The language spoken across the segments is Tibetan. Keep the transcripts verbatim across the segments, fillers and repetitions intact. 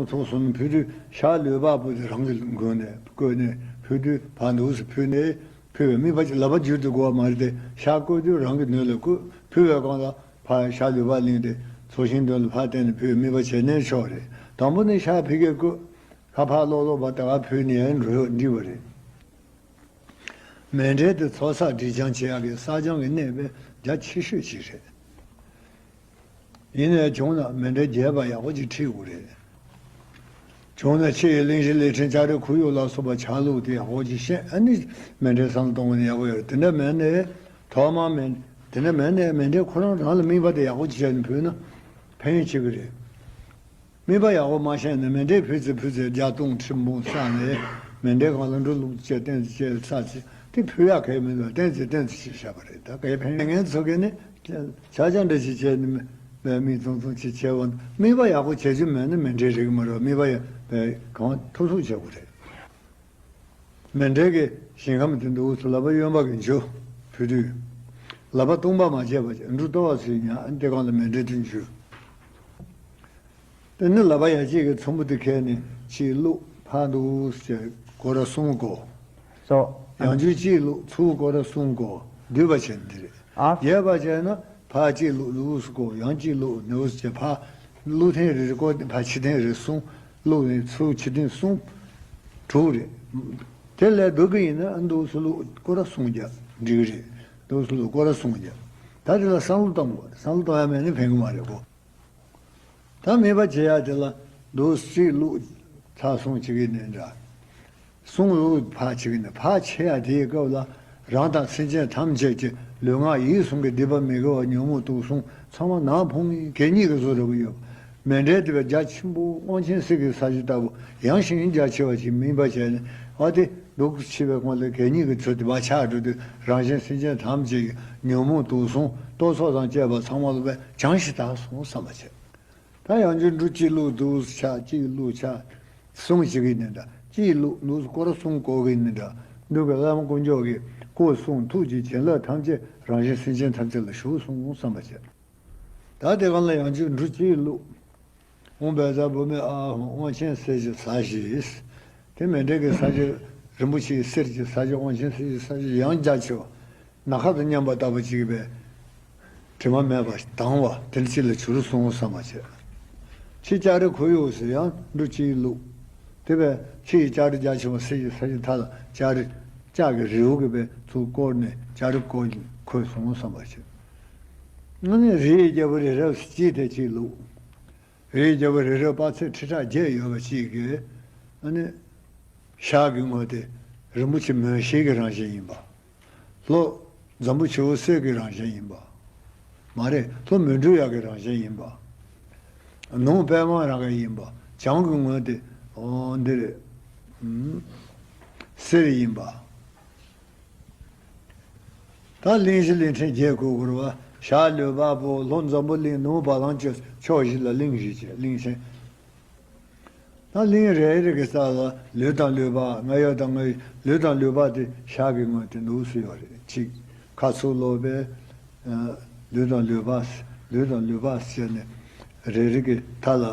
ཚོགས་གསུམ་ཕུལ་དུས་ཤར་ལུས་འཕགས་པོ་དེ་རང་གི་མགོ་ནས་བརྐོས་ནས་ཕུལ་དུས་ཕར་འདུག་སེ་ཕུལ་ནས་ཕུལ་བའི་དམིགས་པ་ཅིག་ལག་པ་འཇུ་དུ་དགོས་པ་མ་རེད་དེ། ཤར་བརྐོས་དུས་རང་གི་ནུས་ལ་བརྐོས་ཕུལ་བའི་སྒང་ལ་ཕར་ཤར་ལུས་འཕགས་གླིང་དེ་ཚོགས་ཞིང་མདུན་ལ་ཕར་བསྟན་ནས་ཕུལ་བའི་དམིགས་པ་བྱས་ནས་ཆོག་རེད། དང་པོ་ནི་ཤར་ཕ་གིར་བརྐོས། ཁ་ཕར་ལོག་ལོག་པ་ད་ག་ཕུལ་ནས་ཡང་འགྲོ་འགྲིག་པ་རེད། མཎྜལ་དེ་ཚོགས་བསགས་སྒྲིབ་སྦྱང་བྱེད་ཡག་གི་བསགས་སྦྱང་གི་གནས་དཔེ་རྒྱ་ཆེ་ཤོས་ཅིག་རེད། ཡིན་ནའི་བྱུང་ན་མཎྜལ་རྒྱས་པ་ཡག་པོ་ཅིག་ཁྲིད་དགོས་རེད། བྱུང་ན་ཕྱི་ཡི་གླིང་བཞི་ལས་ཕྲན་ལྕགས་རི་ཁོར་ཡུག་ལ་སོགས་པ་ཆ་ལུགས་དེ་ཡག་པོ་ཅིག་ཤེས། ཨ་ནི་མཎྜལ་བསམ་བློ་གཏོང་དགོས་ན་ཡག་པོ་ཡོད་རེད། དེ་འདྲ་མེད་ནའི་ཐོག་མར་མཎ་དེ་འདྲ་མེད་ནའི་མཎྜལ་ཁོ་རང་རང་ལ་དམིགས་པ་དེ་ཡག་པོ་ཅིག་བྱས་ནས་ཕུལ་ན་ཕན་ཡོན་ཆེ་གི་རེད། དམིགས་པ་ཡག་པོ་མ་ཤེས་ན་མཎྜལ་ཕུལ་ཚེ་ཕུལ་ཚེ་བརྒྱ་སྟོང་ཁྲི་འབུམ་བསགས་ནས་མཎྜལ་སྒང་ལ་འབྲུ་བླུགས་བྱས་སྟན་བྱས་ཚར་ཚེ་དེ་ཕུལ་ཡག་གལ་མི་འདུག་སྟན་ཚེ་སྟན་ཚེ་ཞེས་བྱ་བ་རེད། ད་གལ་ཕན་ངན་ཚོ་གས་ནི་ཆ་ཆ་འདྲ་ཞིག་བྱས་ནས་མི་མི་ཚོང་ཚོང་ཅིག་བྱས་པ་ན་དམིགས་པ་ཡག་པོ་བྱེད་རྒྱུ་མེད་ན་མཎྜལ་རིགས་མ་རེད། དམིགས་པ་ཡག་པའི་གང་ཐུབ་ཐུབ་བྱེད་དགོས་རེད། མཎྜལ་གྱི་ཞིང་ཁམས་དེ་འདུག་སེ་ལག་པ་གཡོན་པ་གིས་འཇུ་ཕུལ་དུས། ལག་པ་སྟོང་པ་མ་བྱས་པ་བྱས་འབྲུ་ལྟོ་བ་ཟེར་ཉག་དེ་སྒང་ལ་མཎྜལ་དེ་འཇུ། དེ་ནི་ལག་པ་ཡ་གཅིག་གིས་ཚོམ་བུ་དེ་ཁྱེར་ནས་གཅིག་བླུགས་ཕར་འདུག་སེ་བྱས་སྐོར་ར་གསུམ་བསྐོར། So, ཡང་འཇུ་གཅིག་བླུགས་ཚུར་སྐོར་ར་གསུམ་བསྐོར། བསྡུས་པ་བྱས་ནས་འདི་རེད། After རྒྱས་པ་བྱས་ན། ཕར་གཅིག་བླུགས་འདུག་སེ་བསྐོར། ཡང་གཅིག་བླུགས་འདུག་སེ་བྱས་ཕར་བླུགས་ཐེངས་རེ་རེ་བསྐོར་ཏེ་ཕར་ཕྱི་ཐེངས་རེ་གསུམ་བླུགས་ནས་ཚུར་ཕྱི་ཐེངས་གསུམ་དྲུག་རེད། དེ་ལས་སྡུག་གི་ཡིན་ན་འདུག་སེ་བླུགས་སྐོར་ར་གསུམ་རྒྱག་འགྲིག་གི་རེད། འདུག་སེ་བླུགས་སྐོར་ར་གསུམ་རྒྱག་ད་དེ་ལ་བསམ་བློ་གཏོང་དགོས། བསམ་བློ་གཏོང་ཡ་མེད་ན་ཕན་གི་མ་རེད་གོ། ད་དམིགས་པ་བྱེད་ཡ་དེ་ལ་འདུག་སེ་བླུགས་ཚར་སོང་བྱེད་ཀྱི་ནི་འདྲ། གསུང་ལུགས་ཕར་ཆེ་གི་ནི་ཕར་ཆེ་ཡ་དེའི་སྐབས་ལ་རང་དང་སེམས་ཅན་ཐམས་ཅད་ཀྱི་ལུས་ངག་ཡིད་གསུམ་གྱི་སྡིག་པ་མི་དགེ་བ་ཉོན་མོངས་དུག་གསུམ་ཚང་མ་ནང་ཕུང་གད་སྙིགས་ཀྱི་བཟོ་འདྲ་པོ་ཡོད། མཎྜལ་དེ་བས་རྒྱ་ཆེན་པོ་དབང་ཆེན་གསེར་གྱི་ས་གཞི་ལྟ་བུ་ཡངས་ཤིང་རྒྱ་ཆེ་བ་ཞིག་སྨིན་པ་བྱས་ནས་ཨ་དེ་འདུག་ཕྱི་བའི་ཁོང་ལ་གད་སྙིགས་ཀྱི་ཚུལ་དུ་བག་ཆགས་འགྲོ་དུས་རང་གཞན་སེམས་ཅན་ཐམས་ཅད་ཀྱི་ཉོན་མོངས་དུག་གསུམ་རྟོག་ཚོགས་དང་བཅས་པ་ཚང་མ་ལ་བས་བྱང་ཞིང་དག་སོང་བསམ་པ་བྱས། ད་ཡང་བསྐྱར་འབྲུ་གཅིག་བླུགས་འདུག་སེ་ཆག་གཅིག་བླུགས་ཆག་གསུམ་བྱེད་ཀྱི་ནི་འདྲ། གཅིག་བླུགས་འདུག་སེ་སྐོར་ར་གསུམ་བསྐོར་གྱི་ནི་འདྲ། འདུག་གི་བླ་མ་དཀོན་མཆོག་གི་སྐུ་གསུང་ཐུགས་ཀྱི་བྱིན་རླབས་ཐམས་ཅད་རང་གཞན་སེམས་ཅན་ཐམས་ཅད་ལ་ཞུགས་སོང་བསམ་པ་བྱས། ད་དེ་སྒང་ལ་ཡང་བསྐྱར་འབྲུ་གཅིག་བླུགས། ཨོཾ་བཛྲ་བྷཱུ་མི་ཨཱཿཧཱུྃ། དབང་ཆེན་གསེར་གྱི་ས་གཞི། དེ་མཎྜལ་གྱི་ས་གཞི་རིན་པོ་ཆེའི་གསེར་གྱི་ས་གཞི་དབང་ཆེན་གསེར་གྱི་ས་གཞི་ཡང་རྒྱ་ཆེ་བ། ནམ་མཁའ་དང་མཉམ་པ་ལྟ་བུ་ཅིག་པའི་དྲི་མ་མེད་པ་དྭངས་བ་དེ་ཅིག་ལ་གྱུར་སོང་བསམ་པ་བྱས། ཕྱི་ལྕགས་རི་ཁོར་ཡུག་ཟེར་ཡང་འབྲུ་གཅིག་བླུགས། དེ་བས་ཕྱི་ཡི་ལྕགས་རི་རྒྱ་ཆེ་བ་གསེར་གྱི་ས་གཞི་མཐའ་ལ་ལྕགས་རི་ལྕགས་ཀྱི་རི་བོ་གི་བས་ཚུར་བསྐོར་ནས་ལྕགས་རི་བསྐོར་ཁོལ་སོང་བསམ་པ་བྱས། ཨ་ནི་རིའི་རྒྱལ་པོ་རི་རབ་གཅིག་དེ་གཅིག་བླུགས། རིའི་རྒྱལ་པོ་རི་རབ་དཔག་ཚད་ཁྲི་ཕྲག་བརྒྱད་ཡོད་པ་གཅིག་གིས་ཨ་ནི་ཤར་གྱི་ངོས་དེ་རིན་པོ་ཆེ་མོན་གཤེད་ཀྱི་རང་བཞིན་ཡིན་པ། ལྷོ་འཛམ་བུ་ཆུ་བོ་གསེར་གྱི་རང་བཞིན་ཡིན་པ། མ་རེད། ལྷོ་མོན་གྲུ་ཡག་གི་རང་བཞིན་ཡིན་པ། ནུབ་པདྨ་རཱ་ག་ཡིན་པ། བྱང་གི་ངོས་དེ་འོ་འདི་རེད། ཨུམ། གསེར་ཡིན་པ། ད་གླིང་བཞི་ལས་ཕྲན་བརྒྱད་བགོ་དགོས་རེད་པ། ཤར་ལུས་འཕགས་པོ། ལྷོ་འཛམ་བུ་གླིང་། ནུབ་བ་ལང་སྤྱོད། ཕྱོགས་བཞི་ལ་གླིང་བཞི་བྱས་གླིང་ཆེན། ད་གླིང་རེ་རེ་གི་རྩ་ལ་ལུས་དང་ལུས་འཕགས། རྔ་ཡབ་དང་རྔ་ཡབ། ལུས་དང་ལུས་འཕགས་དེ་ཤར་གྱི་ངོས་དེ་འདུག་སེ་ཡོད་རེད། གཅིག་ཁ་ཚུར་ལོག་པས། ལུས་དང་ལུས་འཕགས། ལུས་དང་ལུས་འཕགས་ཟེར་ནས་རེ་རེ་གི་མཐའ་ལ་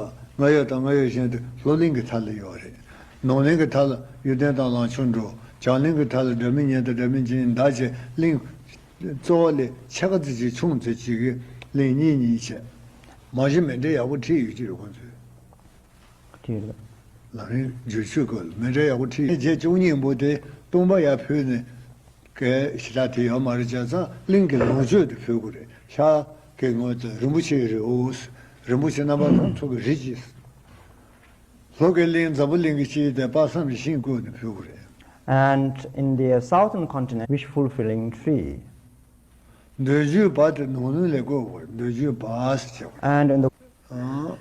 རྔ་ཡབ་དང་རྔ་ཡབ་གཞན་དེ་ལྷོ་གླིང་གི་མཐའ་ལ་ཡོད་རེད། ནུབ་གླིང་གི་མཐའ་ལ་གཡུ་ལྡན་དང་ལང་ཆུ་འགྲོ། བྱང་གླིང་གི་མཐའ་ལ་སྒྲ་མི་སྙན་དང་སྒྲ་མི་འབྱིན་ཟླ་བྱས་གླིང་གཙོ་བོ་ལས་ཕྱེད་ཀ་ཙམ་ཅིག་ཆུང་ཙམ་ཅིག་གི་གླིང་གཉིས་གཉིས་བྱས། མ་གཞི་མཎྜལ་ཡག་པོ་ཁྲིད་ཡོད་ཀྱི་རེད་ཁོང་ཚོས། ཁྲིད་རེད། ལམ་རིམ་བསྒྱུར་བཅོས་སྐོར་མཎྜལ་ཡག་པོ་ཁྲིད། རྗེ་བཅུ་གཉིས་པོ་དེ་སྟོང་པ་ཡར་ཕུལ་ནས་གལ་ཞེ་དྲག་དེ་ཡོད་མ་རེད། བྱས་ཙང་གླིང་གི་ལོངས་སྤྱོད་དེ་ཕུལ་དགོས་རེད། ཤར་གྱི་ངོས་དེ་རིན་པོ་ཆེའི་རི་བོ། རིན་པོ་ཆེ་རྣམ་པ་སྣ་ཚོགས་ཀྱི་རི་གཅིག་ལྷོ་གི་གླིང་འཛམ་བུ་གླིང་གི་དཀྱིལ་དེ་དཔག་བསམ་གྱི་ཤིང་བརྐོས་ནས་ཕུལ་དགོས་རེད། And in the southern continent, wish fulfilling tree. འདོད་འཇོའི་བ་དེ་ནང་ལུས་ལ་བརྐོ་དགོས་རེད། འདོད་འཇོའི་བ་ཟེར་བྱས། And in the ཨང་།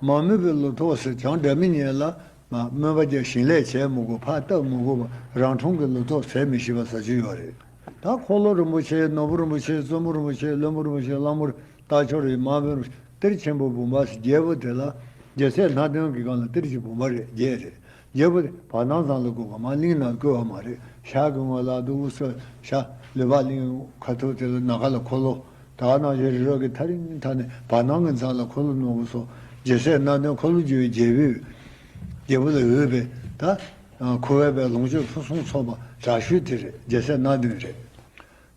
མ་རྨོས་པའི་ལོ་ཏོག་ཟེར། བྱང་སྒྲ་མི་སྙན་ལ་མ་རྨོས་པ་བརྒྱབ་ཞིང་ལས་བྱེད་མི་དགོས། ཕར་བཏབ་མི་དགོས་པ། རང་འཁྲུངས་ཀྱི་ལོ་ཏོག་ཟས་མི་ཤེས་པ་ཟ་རྒྱུ་ཡོད་རེད། ད་འཁོར་ལོ་རིན་པོ་ཆེ། ནོར་བུ་རིན་པོ་ཆེ། བཙུན་མོ་རིན་པོ་ཆེ། བློན་པོ་རིན་པོ་ཆེ། གླང་པོ་རྟ་མཆོག་རིན། དམག་དཔོན་རིན་པོ་ཆེ། གཏེར་ཆེན་པོ་བུམ་པ་ཟེར། རྒྱལ་པོ་དེ་ལ་རྒྱལ་སྲས་སྣ་བདུན་གྱི་སྒང་ལ་གཏེར་གྱི་བུམ་པ་རེད། བརྒྱད་རེད། རྒྱལ་པོ་དེ་བར་སྣང་ཙམ་ལ་བཀོད་པ་མ། གླིང་ནང་བཀོད་པ་མ་རེད། ཤར་གྱི་ངོས་ལ་འདུག་སེ་ཤར་ལུས་འཕགས་གླིང་ཁ་ཐུག་དེ་ལ་ནམ་མཁའ་ལ་འཁོར་ལོ། ད་ག་ནང་བཞིན་རི་རབ་ཀྱི་ཐག་རིང་ཐག་ནས་བར་སྣང་གི་མཚམས་ལ་འཁོར་ལོ་སྣོན་པ་སོགས་ རྒྱལ་སྲས་སྣ་བདུན་ཁ་ལོ་སྒྱུར་བའི་རྒྱལ་པོས་རྒྱལ་པོ་ལ་འོས་པའི་ད་ཁོ་བོས་པའི་ལོངས་སྤྱོད་ཕུན་སུམ་ཚོགས་པ་དྲག་ཤོས་དེ་རེད། རྒྱལ་སྲས་སྣ་བདུན་རེད།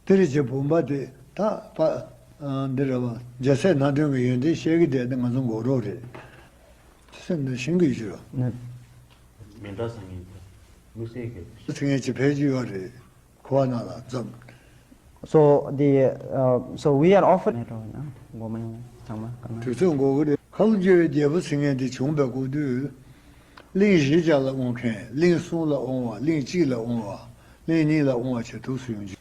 དེ་རེད་ཅེས་བུམ་པ་དེ་ད་པ་འདི་རེད་བ། རྒྱལ་སྲས་སྣ་བདུན་གྱི་ཡོན་ཏན་བཤད་ཀྱི་བསྡད་དེ་ང་ཚོ་མགོ་རོགས་རེད། ཤེས་ནི་ཤེས་ཀྱི་ཡོད་ཤོད། མི་འདྲ་ས་ངན་དེ་དམིགས་བསལ་གྱི་ཚིག་ངན་གྱི་ཕལ་ཆེར་ཡོད་རེད། ཁོ་བ་ན་ལ་འཛོམས། So the uh, so we are often དུས་ཚོད་འགོར་གི་རེད། ཁ་ལོ་སྒྱུར་བའི་རྒྱལ་པོ་ཟེར་མཁན་དེ་བྱུང་བའི་སྐབས་དུས། གླིང་བཞི་ཅར་ལ་དབང་མཁན། གླིང་གསུམ་ལ་དབང་བ། གླིང་གཅིག་ལ་དབང་བ། གླིང་གཉིས་ལ་དབང་བ་བྱས་ཐུགས་སུ་ཡོང་རྒྱུ།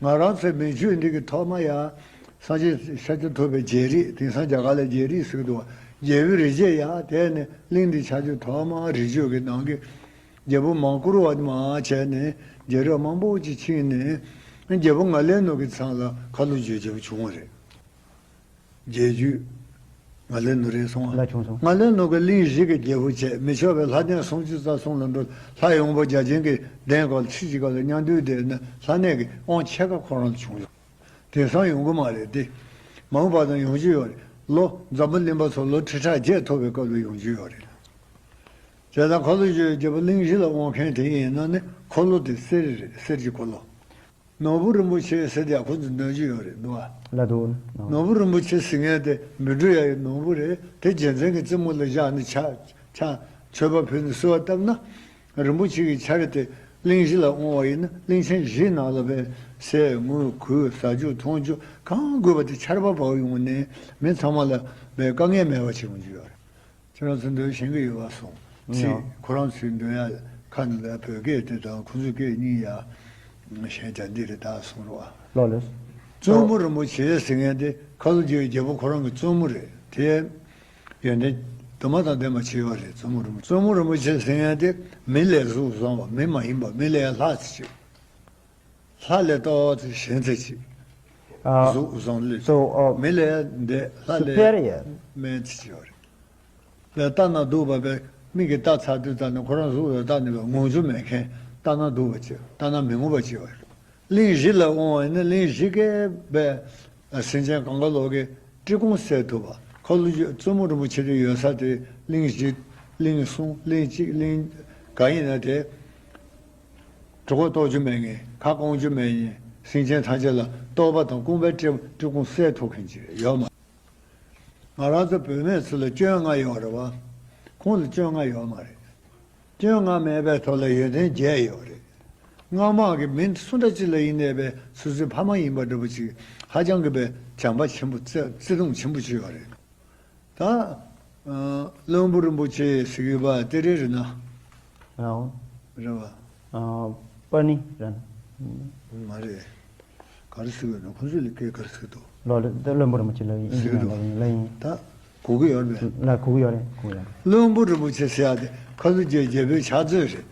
ང་རང་ཚོའི་མི་ཆོས་འདི་གི་ཐོག་མ་ཡ། སངས་རྒྱས་ཤཱཀྱ་ཐུབ་པའི་རྒྱལ་རིགས། དེང་སང་རྒྱ་གར་ལ་རྒྱལ་རིགས་ཟེར་གི་འདུག་རྒྱལ་པོའི་རིགས་རྒྱུད་ཡ། དེ་ནི་གླིང་འདི་ཆགས་རྒྱུ་ཐོག་མ་རིགས་རྒྱུད་ཀྱི་ནང་གི་རྒྱལ་པོ་མང་བཀུར་བ་མ་བྱས་ནས་རྒྱལ་རབས་མང་པོ་ཅིག་ཕྱིན་ནས། རྒྱལ་པོ་ང་ལས་ནུ་གི་མཚན་ལ་ཁ་ལོ་སྒྱུར་རྒྱལ་པོ་བྱུང་བ་རེད། རྒྱལ་རྒྱུད། ང་ལས་ནུ་རེད་སོང་བ། ལ་བྱུང་སོང་། ང་ལས་ནུ་གི་གླིང་བཞི་གི་རྒྱལ་པོ་བྱས། མི་ཆོག་པའི་ལྷ་ལྡན་སུམ་ཅུ་རྩ་གསུམ་ལ་འགྲོ། ལྷ་ཡོང་པོ་བརྒྱ་བྱིན་གྱི་གདན་སྐོར་ཁྲི་གཅིག་སྐོར་ལ་མཉམ་འདུས་བསྡད་ན་ལྷ་གནས་ཀྱི་དབང་ཆེ་ཁག་ཁོ་རང་ལ་བྱུང་ཡོད། དེང་སང་ཡོང་གི་མ་རེད་དེ། མ་འོངས་པ་དང་ཡོང་རྒྱུ་ཡོད་རེད། ལོ་འཛམ་བུ་གླིང་པ་ཚོ་ལོ་ཁྲི་ཕྲག་བརྒྱད་ཐུབ་པའི་སྐབས་ལ་ཡོང་རྒྱུ་ཡོད་རེད། བྱས་ཙང་ཁ་ལོ་སྒྱུར་རྒྱལ་པོ་གླིང་བཞི་ལ་དབང་མཁན་དེ་ཡིན་ན་ནི་འཁོར་ལོ་དེ་གསེར་རེད། གསེར་གྱི་འཁོར་ལོ། ནོར་བུ་རིན་པོ་ཆེ་ཟེར་དེ་ཡང་ཁོ་ཚོས་འདོན་གྱི་ཡོད་རེད་འདུག་བ། ལ་འདུག་ནོར་བུ་རིན་པོ་ཆེ་ཟེར་མཁན་དེ་མི་འགྲོ་ཡ་ཡི་ནོར་བུ་རེད། དེ་རྒྱལ་མཚན་གྱི་རྩེ་མོ་ལ་བཞག་ནས་ཕྱག་ཕྱག་མཆོད་པ་ཕུལ་ནས་གསོལ་བ་བཏབ་ན། རིན་པོ་ཆེ་གི་ཆར་དེ་གླིང་བཞི་ལ་དབང་བ་ཡིན་ན་གླིང་ཆེན་བཞིའི་ནང་ལ་བས་ཟས་དངུལ་གོས་ཟ་རྒྱུ་འཐུང་རྒྱུ་གང་དགོས་པ་དེ་ཆར་པ་བབས་ཡོང་ནས་མི་ཚང་མ་ལ་བས་དཀའ་ངལ་མེད་པ་བྱེད་ཡོང་རྒྱུ་ཡོད་རེད། ཁྱེད་རང་ཚོ་འདོན་ཤེས་ཀྱི་ཡོད་པ་སོང་ཚིག་ཡོད། ཁོ་རང་ཚོས་འདོན་ཡ་ཁ་ནས་ལ་བོད་སྐད་དེ་དང་ཁོ་ཚོའི་སྐད་གཉིས་ཡ་གཞན་དེ་འདི་རེད་ད་གསུང་རོགས་ཨ། ལོ་ལོས། བཙུན་མོ་རིན་པོ་ཆེ་ཟེར་མཁན་དེ་ཁ་ལོ་སྒྱུར་རྒྱལ་པོ་ཁོ་རང་གི་བཙུན་མོ་རེད་དེ། ཡོན་ཏན་དུ་མ་དང་ལྡན་པ་ཆེ་བ་རེད། བཙུན་མོ་རིན་པོ་བཙུན་མོ་རིན་པོ་ཆེ་ཟེར་མཁན་དེ་མི་ལས་གཟུགས་བཟང་བ། མི་མ་ཡིན་པ། མི་ལས་ལྷག་ཅིག་ལྷ་ལས་ལྟོ་ཚེ་ཞན་ཚེ་ཅིག་ཨ། གཟུགས་བཟང་ལོས། So, uh, མི་ལས་འདས་ལྷ་ལས superior དམན་ཚེ་ཅིག་ཡོད་རེད། ལས་ལྟ་ན་སྡུག་པ་བས་མིག་གིས་ལྟ་ཚར་དུས་ཙམ་ནས་ཁོ་རང་གཟུགས་ལ་ལྟ་ནས་པའི་ངོམ་རྒྱུ་མེད་མཁན། ལྟ་ན་སྡུག་པ་ཅིག་ལྟ་ན་མི་ངོམས་པ་ཅིག་ཡོད་རེད། གླིང་བཞི་ལ་དབང་བ་ཡིན་ན་གླིང་བཞི་ཀའི་བས་སེམས་ཅན་གང་ག་ལོག་གི་བཀྲེས་སྐོམ་སེལ་ཐུབ་པ། ཁ་ལོ་སྒྱུར་བཙུན་མོ་རིན་པོ་ཆེ་དེ་ཡོད་ས་དེ་གླིང་བཞི། གླིང་གསུམ། གླིང་གཅིག་གླིང་ག་ཡིན་ན་དེ། གྲོད་ཁོག་ལྟོགས་རྒྱུ་མེད་མཁན། ཁ་སྐོམ་རྒྱུ་མེད་མཁན། སེམས་ཅན་ཐམས་ཅད་ལ་ལྟོགས་པ་དང་སྐོམ་པའི་བཀྲེས་བཀྲེས་སྐོམ་སེལ་ཐུབ་མཁན་ཅིག་ཡོད་མ་རེད། ང་རང་ཚོ་བུད་མེད་ཚོ་ལ་སྐྱོན་ལྔ་ཡོད་རེད་བ། ཁོང་ལ་སྐྱོན་ལྔ་ཡོད་མ་རེད། སྐྱོན་ལྔ་མེད་པའི་ཐོག་ལ་ཡོན་ཏན་བརྒྱད་ཡོད་རེད། སྔ་མ་གི་མི་སུ་འདྲ་ཅིག་ལ་ཡིན་ནའི་བས་སོ་སོའི་ཕ་མ་ཡིན་པ་འདྲ་པོ་ཅིག་ཧ་ཅང་གི་བས་བྱམས་པ་ཆེན་པོ་བརྩེ་བརྩེ་གདུང་ཆེན་པོ་ཅིག་ཡོད་རེད། ད་བློན་པོ་རིན་པོ་ཆེ་ཟེར་གི་ཡོད་པ་དེ་རེད་རེད་ན། ཨའོ། རེད་བ། ཨ། པ་ནི་རན། མ་རེད། ག་རེ་ཟེར་གི་ཡོད་ན། ཁོ་ཚོས་ལ་སྐད་ག་རེ་ཟེར་གི་འདུག་ལོ་ལོ་དེ་བློན་པོ་རིན་པོ་ཆེ་ལ་ཡིན་ཟེར་གི་ཡིན་འདུག་ལ་ཡིན་ལ་ཡིན། ད་གོ་གི་ཡོད་རེད་པས། ལ་གོ་གི་ཡོད་རེད། གོ་གི་ཡོད་རེད། བློན་པོ་རིན་པོ་ཆེ་ཟེར་ཡ་དེ་ཁ་ལོ་སྒྱུར་རྒྱལ་པོའི་ཕྱག་མཛོད་རེད།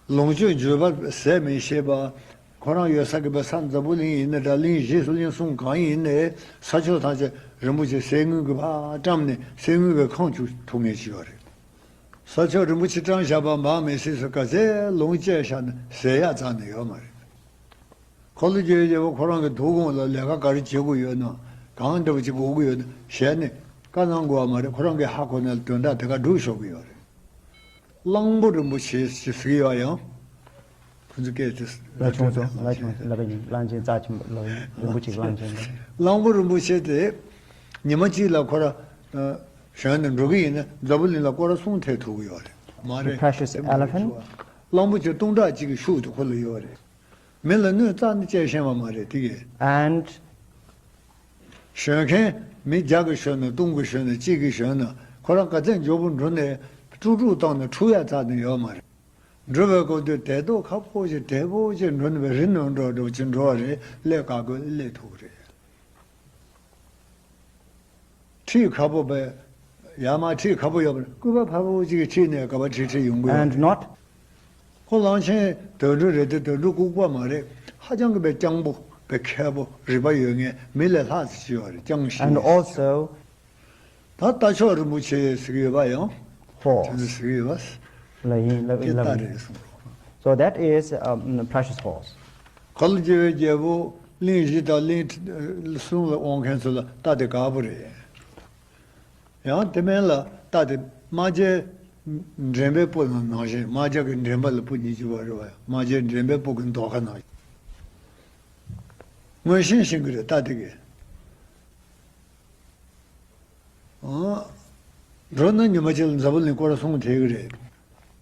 ལོངས་སྤྱོད་འབྱོར་པ་ཟད་མི་ཤེས་པ། ཁོ་རང་ཡོད་ས་གི་བས་ས་འཛམ་བུ་གླིང་ཡིན་ན་འདྲ། གླིང་བཞི་སོ་གླིང་གསུམ་གང་ཡིན་ནའི་ས་ཕྱོགས་ཐམས་ཅད་རིན་པོ་ཆེ་གསེར་དངུལ་གི་ཕར་བཀྲམ་ནས་གསེར་དངུལ་གི་ཁང་བཙུགས་ཐུབ་མཁན་ཞིག་ཡོད་རེད། ས་ཕྱོགས་རིན་པོ་ཆེ་བཀྲམ་བཞག་པ་འབག་མི་སྲིད་ས། ག་ཚད་ལོངས་སྤྱད་བཞག་ན་ཟད་ཡག་རྩ་ནས་ཡོད་མ་རེད། ཁ་ལོ་སྒྱུར་རྒྱལ་པོ་ཁོ་རང་གི་ཐུགས་དགོངས་ལ་ལས་ཀ་ག་རེ་བྱེད་དགོས་ཡོད་ན། གང་འདྲ་པོ་བྱེད་དགོས་ཀྱི་ཡོད་ན་ཞལ་ནས་བཀའ་གནང་དགོས་པ་མ་རེད། ཁོ་རང་གི་ཧ་གོ་ན་དོན་དག་དེ་ག་སྒྲུབ་ཤོག་གི་ཡོད་རེད། གླང་པོ་རིན་པོ་ཆེ་ཞེས་ཟེར་གྱི་ཡོད་ཡང་། ཁོ་ཚོ་སྐད་དེ་ལ་བྱུང་སོང་། ལ་བྱུང་སོང་། ལ་བ་ཡིན། གླང་ཆེན་རྩ་ཆེན་པོ་ལ་བ་ཡིན། རིན་པོ་ཆེ་གླང་ཆེན་ལ། གླང་པོ་རིན་པོ་ཆེ་དེ་ཉི་མ་གཅིག་ལ་ཁོ་ར་ཞོན་ནས་འགྲོ་གི་ཡིན་ན་འཛམ་བུ་གླིང་ལ་སྐོར་ར་གསུམ་ཐེབས་ཐུབ་ཀྱི་ཡོད་རེད། མ་རེད། Precious elephant. གླང་པོ་ཆེ་སྟོང་ཕྲག་གཅིག་གི་ཤུགས་དེ་ཁོ་ལ་ཡོད་རེད། མི་ལ་གནོད་རྩ་ནས་བྱས་ཤེས་པ་མ་རེད་དེ་གས། And ཞོན་མཁན་མི་བརྒྱ་གིས་ཞོན་ན། སྟོང་གིས་ཞོན་ན། གཅིག་གིས་ཞོན་ན། ཁོ་རང་ག་ཚད་མགྱོགས་པོ་འགྲོ་ནས་དཀྲུག་དཀྲུག་བཏང་ནས་འཁྲུག་ཡ་རྩ་ནས་ཡོད་མ་རེད། འགྲོ་བའི་སྐབས་དུས་དལ་ཏོག་ཁ་པོ་ཅིག་དལ་པོ་ཅིག་འགྲོ་ནས་རི་ནང་འགྲོ་འགྲོ་ཅིག་འགྲོ་བ་རེད། སླེབས་དཀའ་དགོས་སླེབས་ཐུབ་ཀྱི་རེད། ཁྲིད་ཁག་པོ་བས། ཡར་མར་ཁྲིད་ཁག་པོ་ཡོད་པ་རེད། སྐུད་པ་ཕལ་པོ་གཅིག་གིས་ཁྲིད་ནས་ག་པར་ཁྲིད་ཁྲིད་ཡོང་གི་ཡོད་རེད། And not. ཁོ་གླང་ཆེན་དུད་འགྲོ་རེད་དེ་དུད་འགྲོ་ལྐུགས་པ་མ་རེད། ཧ་ཅང་གི་བས་སྤྱང་པོ་བས་མཁས་པོ་རིག་པ་ཡོད་མཁན། མི་ལས་ལྷག་ཙམ་ཅིག་ཡོད་རེད། སྤྱང་ཞིང་། And also. ད་རྟ་མཆོག་རིན་པོ་ཆེ་ཟེར་གི་ཡོད་པ་ཡང་། Horse. དེ་ཚོ་ཟེར་གི་ཡོད་པ། ལ་ཡིན་ལ་ཡིན་ལ་ཡིན། རེད་གསུངས་རོགས། So that is, um, precious horse. ཁ་ལོ་སྒྱུར་བའི་རྒྱལ་པོ་གླིང་བཞི་དང་གླིང་གསུམ་ལ་དབང་མཁན་ཚོ་ལ་རྟ་དེ་དགའ་པོ་རེད། ཡང་དེ་མིན་ལ་རྟ་དེ་རྨ་བྱའི་འདྲེན་པའི་སྤུ་ནང་ནང་བཞིན། རྨ་བྱ་གི་འདྲེན་པ་ལ་སྤུ་གཉིས་ཀྱི་བར་རེད་བ། རྨ་བྱའི་འདྲེན་པའི་སྤུ་གི་མདོག་ཁ་ནང་བཞིན། མངོན་ཤེས་ཤིང་གི་རེད་རྟ་དེ་གི། ཨང་། འགྲོ་ན་ཉི་མ་གཅིག་ལ་འཛམ་བུ་གླིང་སྐོར་སྲུང་ཐེག་གི་རེད།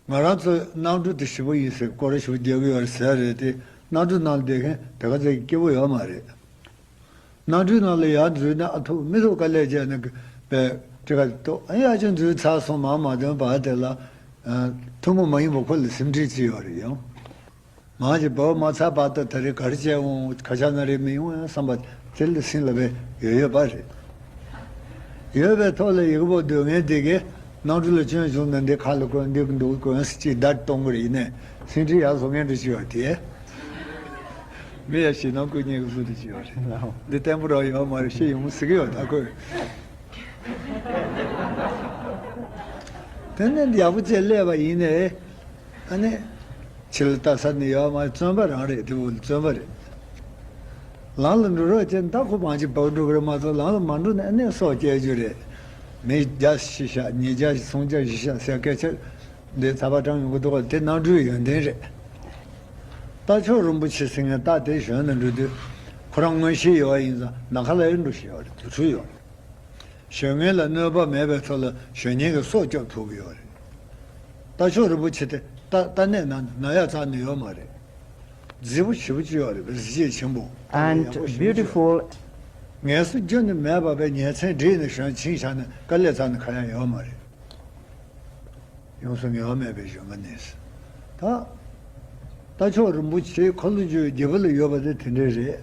ང་རང་ཚོའི་གནམ་གྲུ་དེ་ཞེ་པོ་ཡིན་ཟེར། སྐོར་ར་ཞེ་པོ་རྒྱག་གི་ཡོད་རེད་ཟེར་རེད་དེ། གནམ་གྲུ་ནང་ལ་བསྡད་མཁན་དེ་ག་ཚོད་སྐྱིད་པོ་ཡོད་མ་རེད། གནམ་གྲུའི་ནང་ལ་ཡར་འཛུལ་ན་ཨ་ཐུག་མི་ཐུག་དཀའ་ལས་བརྒྱབ་ནས་པས་ཀྲི་ཀ་ཏོ་ཨ་ཡ་ཅིག་འཛུལ་ཚར་སོང་། མ་མ་དོན་པ་དེ་ལ་ཐུན་མོང་མ་ཡིན་པ་ཁོ་ལ་སེམས་ཁྲལ་ཅི་ཡོད་རེད་ཡང་། མང་ཆེ་བོད་མ་ཚད་པ་ད་ད་རེས་ག་རེ་བྱས་འོང་། ཁ་ཆག་ན་རེ་མི་ཡོང་ཡང་བསམ་པ་དེ་ལ་སེམས་ལ་བས་ཡོད་ཡོད་པ་རེད། ཡོད་པའི་ཐོག་ལ་ཡི་གེ་པོ་སྡོད་མཁན་དེ་གས་གནམ་གྲུ་ལ་སྐྱོན་བྱུང་ན་འདི་ཁ་ལ་གོན་འདི་གི་འདུག་གོན་ཅིག་བརྡ་གཏོང་གི་རེད། ཡིན་ནའི་སེམས་ཁྲལ་ཡག་བཟོ་མཁན་དེ་ཅི་ཡོད་དེ། མི་ཡ་ཞེད་སྣང་སྐུ་ཉིད་ཀྱི་བཟོ་དེ་ཅི་ཡོད་རེད། འདི་བརྟན་པོ་རང་ཡོད་མ་རེད། ཤེས་ཡོང་སྲིད་ཀྱི་ཡོད་ད་ཁོས། དེ་ནས་ཡག་པོ་བྱས་སླེབས་པ་ཡིན་ནའི། ཨ་ནི། ཕྱི་ལ་ལྟ་ས་ནི་ཡོད་མ་རེད། བཙོན་པ་རང་རེད། དེ་བོ་བཙོན་པ་རེད། ལམ་ལ་འགྲོ་རོགས་བྱས་ན་ད་ཁོ་མང་ཅིག་བབས་འགྲོ་གི་རེད་མ་གཏོགས། ལམ་ལ་མ་འགྲོ་ན་ཨ་ནི་སྲོག་སྐྱེལ་རྒྱུ་རེད། མི་བརྒྱ་ཤི་ཤག་ཉིས་བརྒྱ་སུམ་བརྒྱ་ཤི་ཤག་ཟེར་སྐད་ཆ་འདི་ཚ་བ་གྲངས་ཡོང་གི་འདུག་ག་དེ་གནམ་གྲུའི་ཡོན་ཏན་རེད། རྟ་མཆོག་རིན་པོ་ཆེ་ཟེར་མཁན་རྟ་དེ་གཞོན་ནས་འགྲོ་དུས་ཁོ་རང་མངོན་ཤེས་ཡོད་པ་ཡིན་ཙང་ནམ་མཁའ་ལ་ཡང་འགྲོ་ཤེས་ཡོད་རེད། དུས་ཚོད་ཡོད་རེད། གཞོན་ངན་ལ་གནོད་པ་མེད་པའི་ཐོག་ལ་གཞོན་ངན་གྱི་སྲོག་སྐྱོབ་ཐུབ་ཀྱི་ཡོད་རེད། རྟ་མཆོག་རིན་པོ་ཆེ་དེ་རྟ་རྟ་ནད་ན་ན་ཡག་རྩ་ནས་ཡོད་མ་རེད། རྫིག་པོ་ཞེ་པོ་ཅིག་ཡོད་རེད། གཟི་བརྗིད་ཆེན་པོ། And ཡག་པོ་ཞེ་པོ་ཅིག་ཡོད། Beautiful. ངལ་གསོ་རྒྱུ་ནི་མེད་པ་བས་ཉིན་མཚན་བསྒྲིགས་ནས་གཞོན་ཕྱིན་བཞག་ན་དཀའ་ལས་རྩ་ནས་ཁ་ཡག་ཡོད་མ་རེད། ཡོངས་སུ་ངལ་བ་མེད་པའི་གཞོན་པ་ནི། ད། རྟ་མཆོག་རིན་པོ་ཆེ་འཁོར་ལོས་སྒྱུར་བའི་རྒྱལ་པོ་ལ་ཡོད་པ་དེ་དེ་འདྲས་རེད།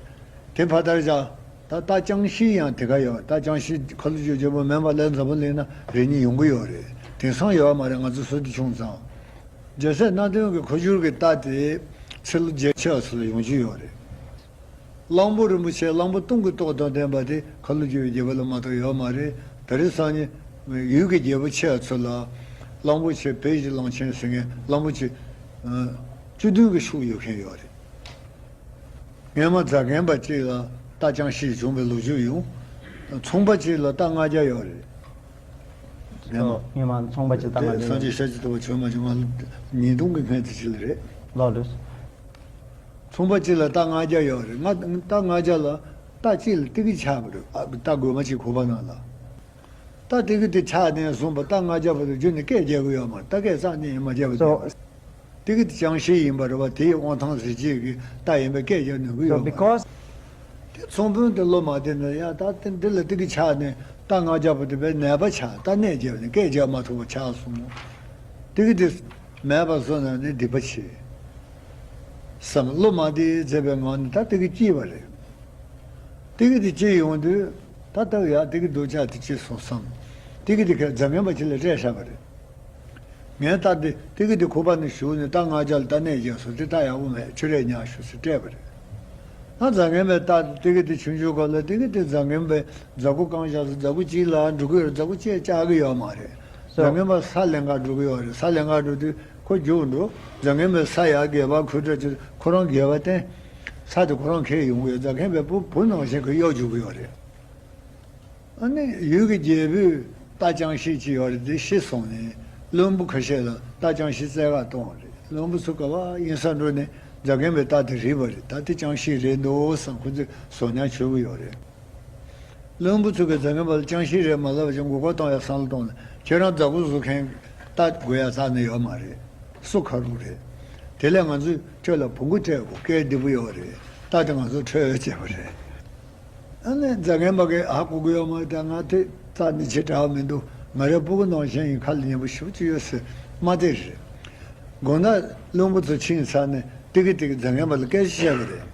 དེ་ཕ་དར་བཞག་ད་རྟ་ཅང་ཤེས་ཡང་དེ་ག་ཡོད། རྟ་ཅང་ཤེས་འཁོར་ལོས་སྒྱུར་བའི་རྒྱལ་པོ་མིན་པ་ལས་འཛམ་བུ་གླིང་ན་རེ་གཉིས་ཡོང་གི་ཡོད་རེད། དེང་སང་ཡོད་མ་རེད། ང་ཚོ་སུ་དེ་བྱུང་ཙང་། རྒྱལ་སྲས་སྣ་བདུན་གྱི་འཁོར་སྒྱུར་གྱི་རྟ་དེ་ཚེ་ལོ་བརྒྱད་ཅུ་ཚོ་ལ་ཡོང་རྒྱུ་ཡོད་རེད། གླང་པོ་རིན་པོ་ཆེ་གླང་པོ་སྟོང་གི་ཏོག་དང་ལྡན་པ་དེ་འཁོར་ལོས་སྒྱུར་བའི་རྒྱལ་པོ་ལ་མ་གཏོགས་ཡོད་མ་རེད། ད་རེས་སང་ཉིན་ཡུལ་གྱི་རྒྱལ་པོ་ཆེ་བ་ཚོ་ལ་གླང་པོ་ཆེ་བོད་ཀྱི་གླང་ཆེན་ཟེར་མཁན་གླང་པོ་ཆེ་བཅུ་བདུན་གྱི་ཤུགས་ཡོད་མཁན་ཡོད་རེད། སྔོན་མ་རྫ་རྒན་པ་གཅིག་ལ་རྟ་ཅང་ཤེས་བྱུང་བའི་ལོ་རྒྱུས་ཡོང་། ཚོང་པ་གཅིག་ལ་རྟ་ལྔ་བརྒྱ་ཡོད་རེད། སྔོན་མ། སྔོན་མ་ཚོང་པ་གཅིག་རྟ་ལྔ་བརྒྱ་ཡོད་རེད། སངས་རྒྱས་ཤཱཀྱ་ཐུབ་པ་བྱོན་མ་བྱོན་ང་ཉིས་སྟོང་གི་སྔོན་དེ་ཅིག་ལ་རེད། ལགས་རེད། ཚོང་པ་གཅིག་ལ་རྟ་ལྔ་བརྒྱ་ཡོད་རེད། ང་རྟ་ལྔ་བརྒྱ་ལ་རྟ་གཅིག་ལ་ཏི་གི་ཆག་པ་རེད། ཨ་རྟ་རྒོད་མ་གཅིག་ཁུག་པ་ནང་ལ། རྟ་ཏི་གི་དེ་ཆག་ནས་བཟུང་བ་རྟ་ལྔ་བརྒྱ་བར་དུ་རྒྱུན་ནས་སྐད་རྒྱག་གི་ཡོད་མ་རེད། རྟ་སྐད་རྩ་ནས་མ་རྒྱབ་པ་དེ། ཏི་གི་དེ་ཅང་ཤེས་ཡིན་པ་རེད་བ། དེའི་དབང་ཐང་གཟི་བརྗིད་ཀྱི་རྟ་ཡིན་པས་སྐད་རྒྱག་ནུས་ཀྱི་ཡོད་མ་རེད། དེ་ཚོང་དཔོན་དེ་བློ་མ་བདེ་ན་ཡ་ད་དེ་འདི་ལ་ཏི་གི་ཆག་ནས་རྟ་ལྔ་བརྒྱ་བར་དུ་བས་ནད་པ་ཆགས། རྟ་ནད་བརྒྱབ་ནས་སྐད་རྒྱག་མ་ཐུབ་པ་ཆགས་སོང་། ཏི་གི་དེ་མེད་པ་བཟོ་ན་ནི་སྡིག་པ་ཆེ། བསམ་བློ་མ་བདེ་མཛད་པའི་ངང་ནས་ད་ཏི་གི་སྐྱིད་པ་རེད། ཏི་གི་དེ་སྐྱིད་ཡོང་དུས་ད་ལྟ་ཡ་ཏི་གི་སྡུག་ཅག་དེ་སྐྱིད་སོང་བསམ། ཏི་གི་དེ་ཁ་རྫ་རྒན་པ་ཁྱེད་ལ་སྤྲད་བཞག་པ་རེད། ངས་ད་དེ་ཏི་གི་དེ་ཁུག་པ་ནས་ཞུགས་ནས་རྟ་ལྔ་བརྒྱ་ལ་རྟ་ནད་བརྒྱབ་སོང་། དེ་རྟ་ཡག་པོ་མེད། ཁྱོད་རས་ཉར་ཤོག་ཟེར་སྤྲད་པ་རེད། ད་རྫ་རྒན་པས་རྟ་ཏི་གི་དེ་ཆུང་ཆུང་སྐབས་ལ་ཏི་གི་དེ་རྫ་རྒན་པས་རྫ་གུ་བཀང་བཞག་སོང་། རྫ་གུ་གཅིག་ལ་འགྲོ་གི་ཡོད་རེད། རྫ་གུ་གཅིག་བཅག་གི་ཡོད་མ་རེད། རྫ་རྒན་པ་ས་ལེན་ག་འགྲོ་གི་ཡོད་རེད། ས་ལེན་ག་འགྲོ་དུས་ཁོ་རྒྱུགས་འགྲོ། རྫ་རྒན་པས་ས་ཡར་སྒལ་པར་ཁུར་འདྲ་ཅིག་ཁོ་རང་སྒལ་པར་བསྟན། ས་དེ་ཁོ་རང་འཁྱེར་ཡོང་གི་ཡོད། རྫ་རྒན་པས་བུ་བུ་ནང་བཞིན་གྱི་གཡོག་རྒྱུག་གི་ཡོད་རེད། ཨ་ནི་ཡུལ་གྱི་རྒྱལ་པོས་རྟ་ཅང་ཤེས་ཅིག་ཡོད་རེད། དེ་ཤི་སོང་ནས་བློན་པོ་ཁ་ཤས་ལ་རྟ་ཅང་ཤེས་བཙལ་ག་གཏོང་བ་རེད། བློན་པོ་ཚོ་ག་པར་ཡིན་ས་འགྲོ་ནས་རྫ་རྒན་པའི་རྟ་དེ་རིག་པ་རེད། ད་དེ་ཅང་ཤེས་རེད་འདུག་བསམ་ཁོ་ཚོས་བཟོ་ཉར་བྱེད་ཀྱི་ཡོད་རེད། བློན་པོ་ཚོ་གིས་རྫ་རྒན་པ་ལ་ཅང་ཤེས་རེད་མ་ལབ་ཅིང་མགོ་སྐོར་གཏོང་ཡ་བསམ་བློ་གཏོང་ནས། ཁྱེད་རང་རྫ་གུ་བཟོ་མཁན་རྟ་དགོས་ཡ་རྩ་ནས་ཡོད་མ་རེད། སུ་ཁ་རུ་རེད། དེ་ལས་ང་ཚོས་ཁྱོད་ལ་བོང་གུ་སྤྲད་དགོས། སྐད་བདེ་པོ་ཡོད་རེད། རྟ་དེ་ང་ཚོ་ཁྲོད་བྱས་པ་རེད། ཨ་ནི་རྫ་རྒན་པ་གིས་ཧ་གོ་གི་ཡོད་མ་རེད། ད་ང་དེ་རྩ་ནས་བྱེད་དྲག་མི་འདུག་ང་རའི་སྤུ་གུ་ནང་བཞིན་ཡིན། ཁ་ལ་ཉན་པོ་ཞེ་པོ་ཅིག་ཡོད་ཟེར་མ་བསྡད་རེད། དགོང་དག་བློན་པོ་ཚོ་ཕྱིན་ཚར་ནས་ཏི་གི་ཏི་གི་རྫ་རྒན་པ་ལ་སྐད་ཆ་བཤད་པ་རེད།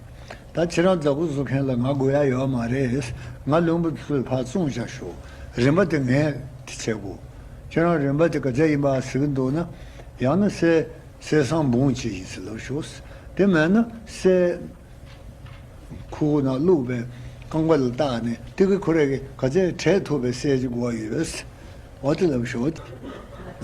ད་ཁྱེད་རང་རྫ་གུ་བཟོ་མཁན་ལ་ང་དགོས་ཡ་ཡོད་མ་རེད། ང་བློན་པོ་ཚོས་ཕར་བཙོང་བཞག་ཤོག་རིན་པ་དེ་ངས་དེ་བྱེད་དགོས། ཁྱེད་རང་རིན་པ་དེ་ག་ཚད་ཡིན་པ་ཟེར་གི་འདུག་ན། ཡང་ན་གསེར་གསེར་སྲང་འབུམ་གཅིག་ཡིན་ཟེར་ལབ་ཤོག་དེ་མེད་ན་གསེར་ཁུག་ནང་བླུགས་པའི་རྐང་པ་ལ་བཏགས་ནས་ཏི་གི་ཁོ་རེ་གི་ག་ཚད་བྲེག་ཐུབ་པའི་གསེར་གྱི་དགོས་ཡོད། འོ་དེ་ལབ་ཤོག་ལགས་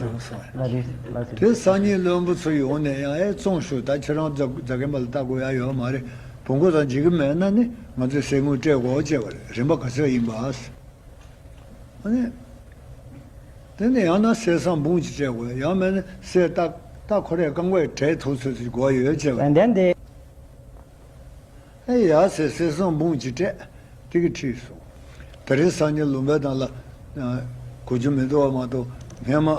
རེད། ལགས་རེད། དེ་སང་ཉིན་བློན་པོ་ཚོ་ཡོང་ནས་ཡང་ཨེ་བཙོང་ཤོག་ད་ཁྱེད་རང་རྫ་རྫ་རྒན་པ་ལ་ལྟ་དགོས་ཡ་ཡོད་མ་རེད། བོང་གུ་དང་འཇིགས་ཀྱི་མེད་ན་ནི་ང་ཚོས་གསེར་དངུལ་སྤྲད་དགོས་བྱས་པ་རེད། རིན་པ་ག་ཚོད་ཡིན་པ། ཨ་ནི། ནི་ནི་ཡང་ན་གསེར་སྲང་འབུམ་གཅིག་སྤྲད་དགོས། ཡང་མིན་ན་གསེར་རྟ་རྟ་ཁོ་རས་རྐང་པས་བྲེག་ཐུབ་ཚོད་ཅིག་དགོས་ཡོད་ཅེས་པ། And then they ཨེ་ཡ་ཟེར། གསེར་སྲང་འབུམ་གཅིག་སྤྲད། དེ་གི་ཁྲིད་སོང་། དེ་རིང་སང་ཉིན་ལུང་པའི་ནང་ལ་གོ་རྒྱུ་མི་འདུག་པ་མ་གཏོགས། སྔས་མ་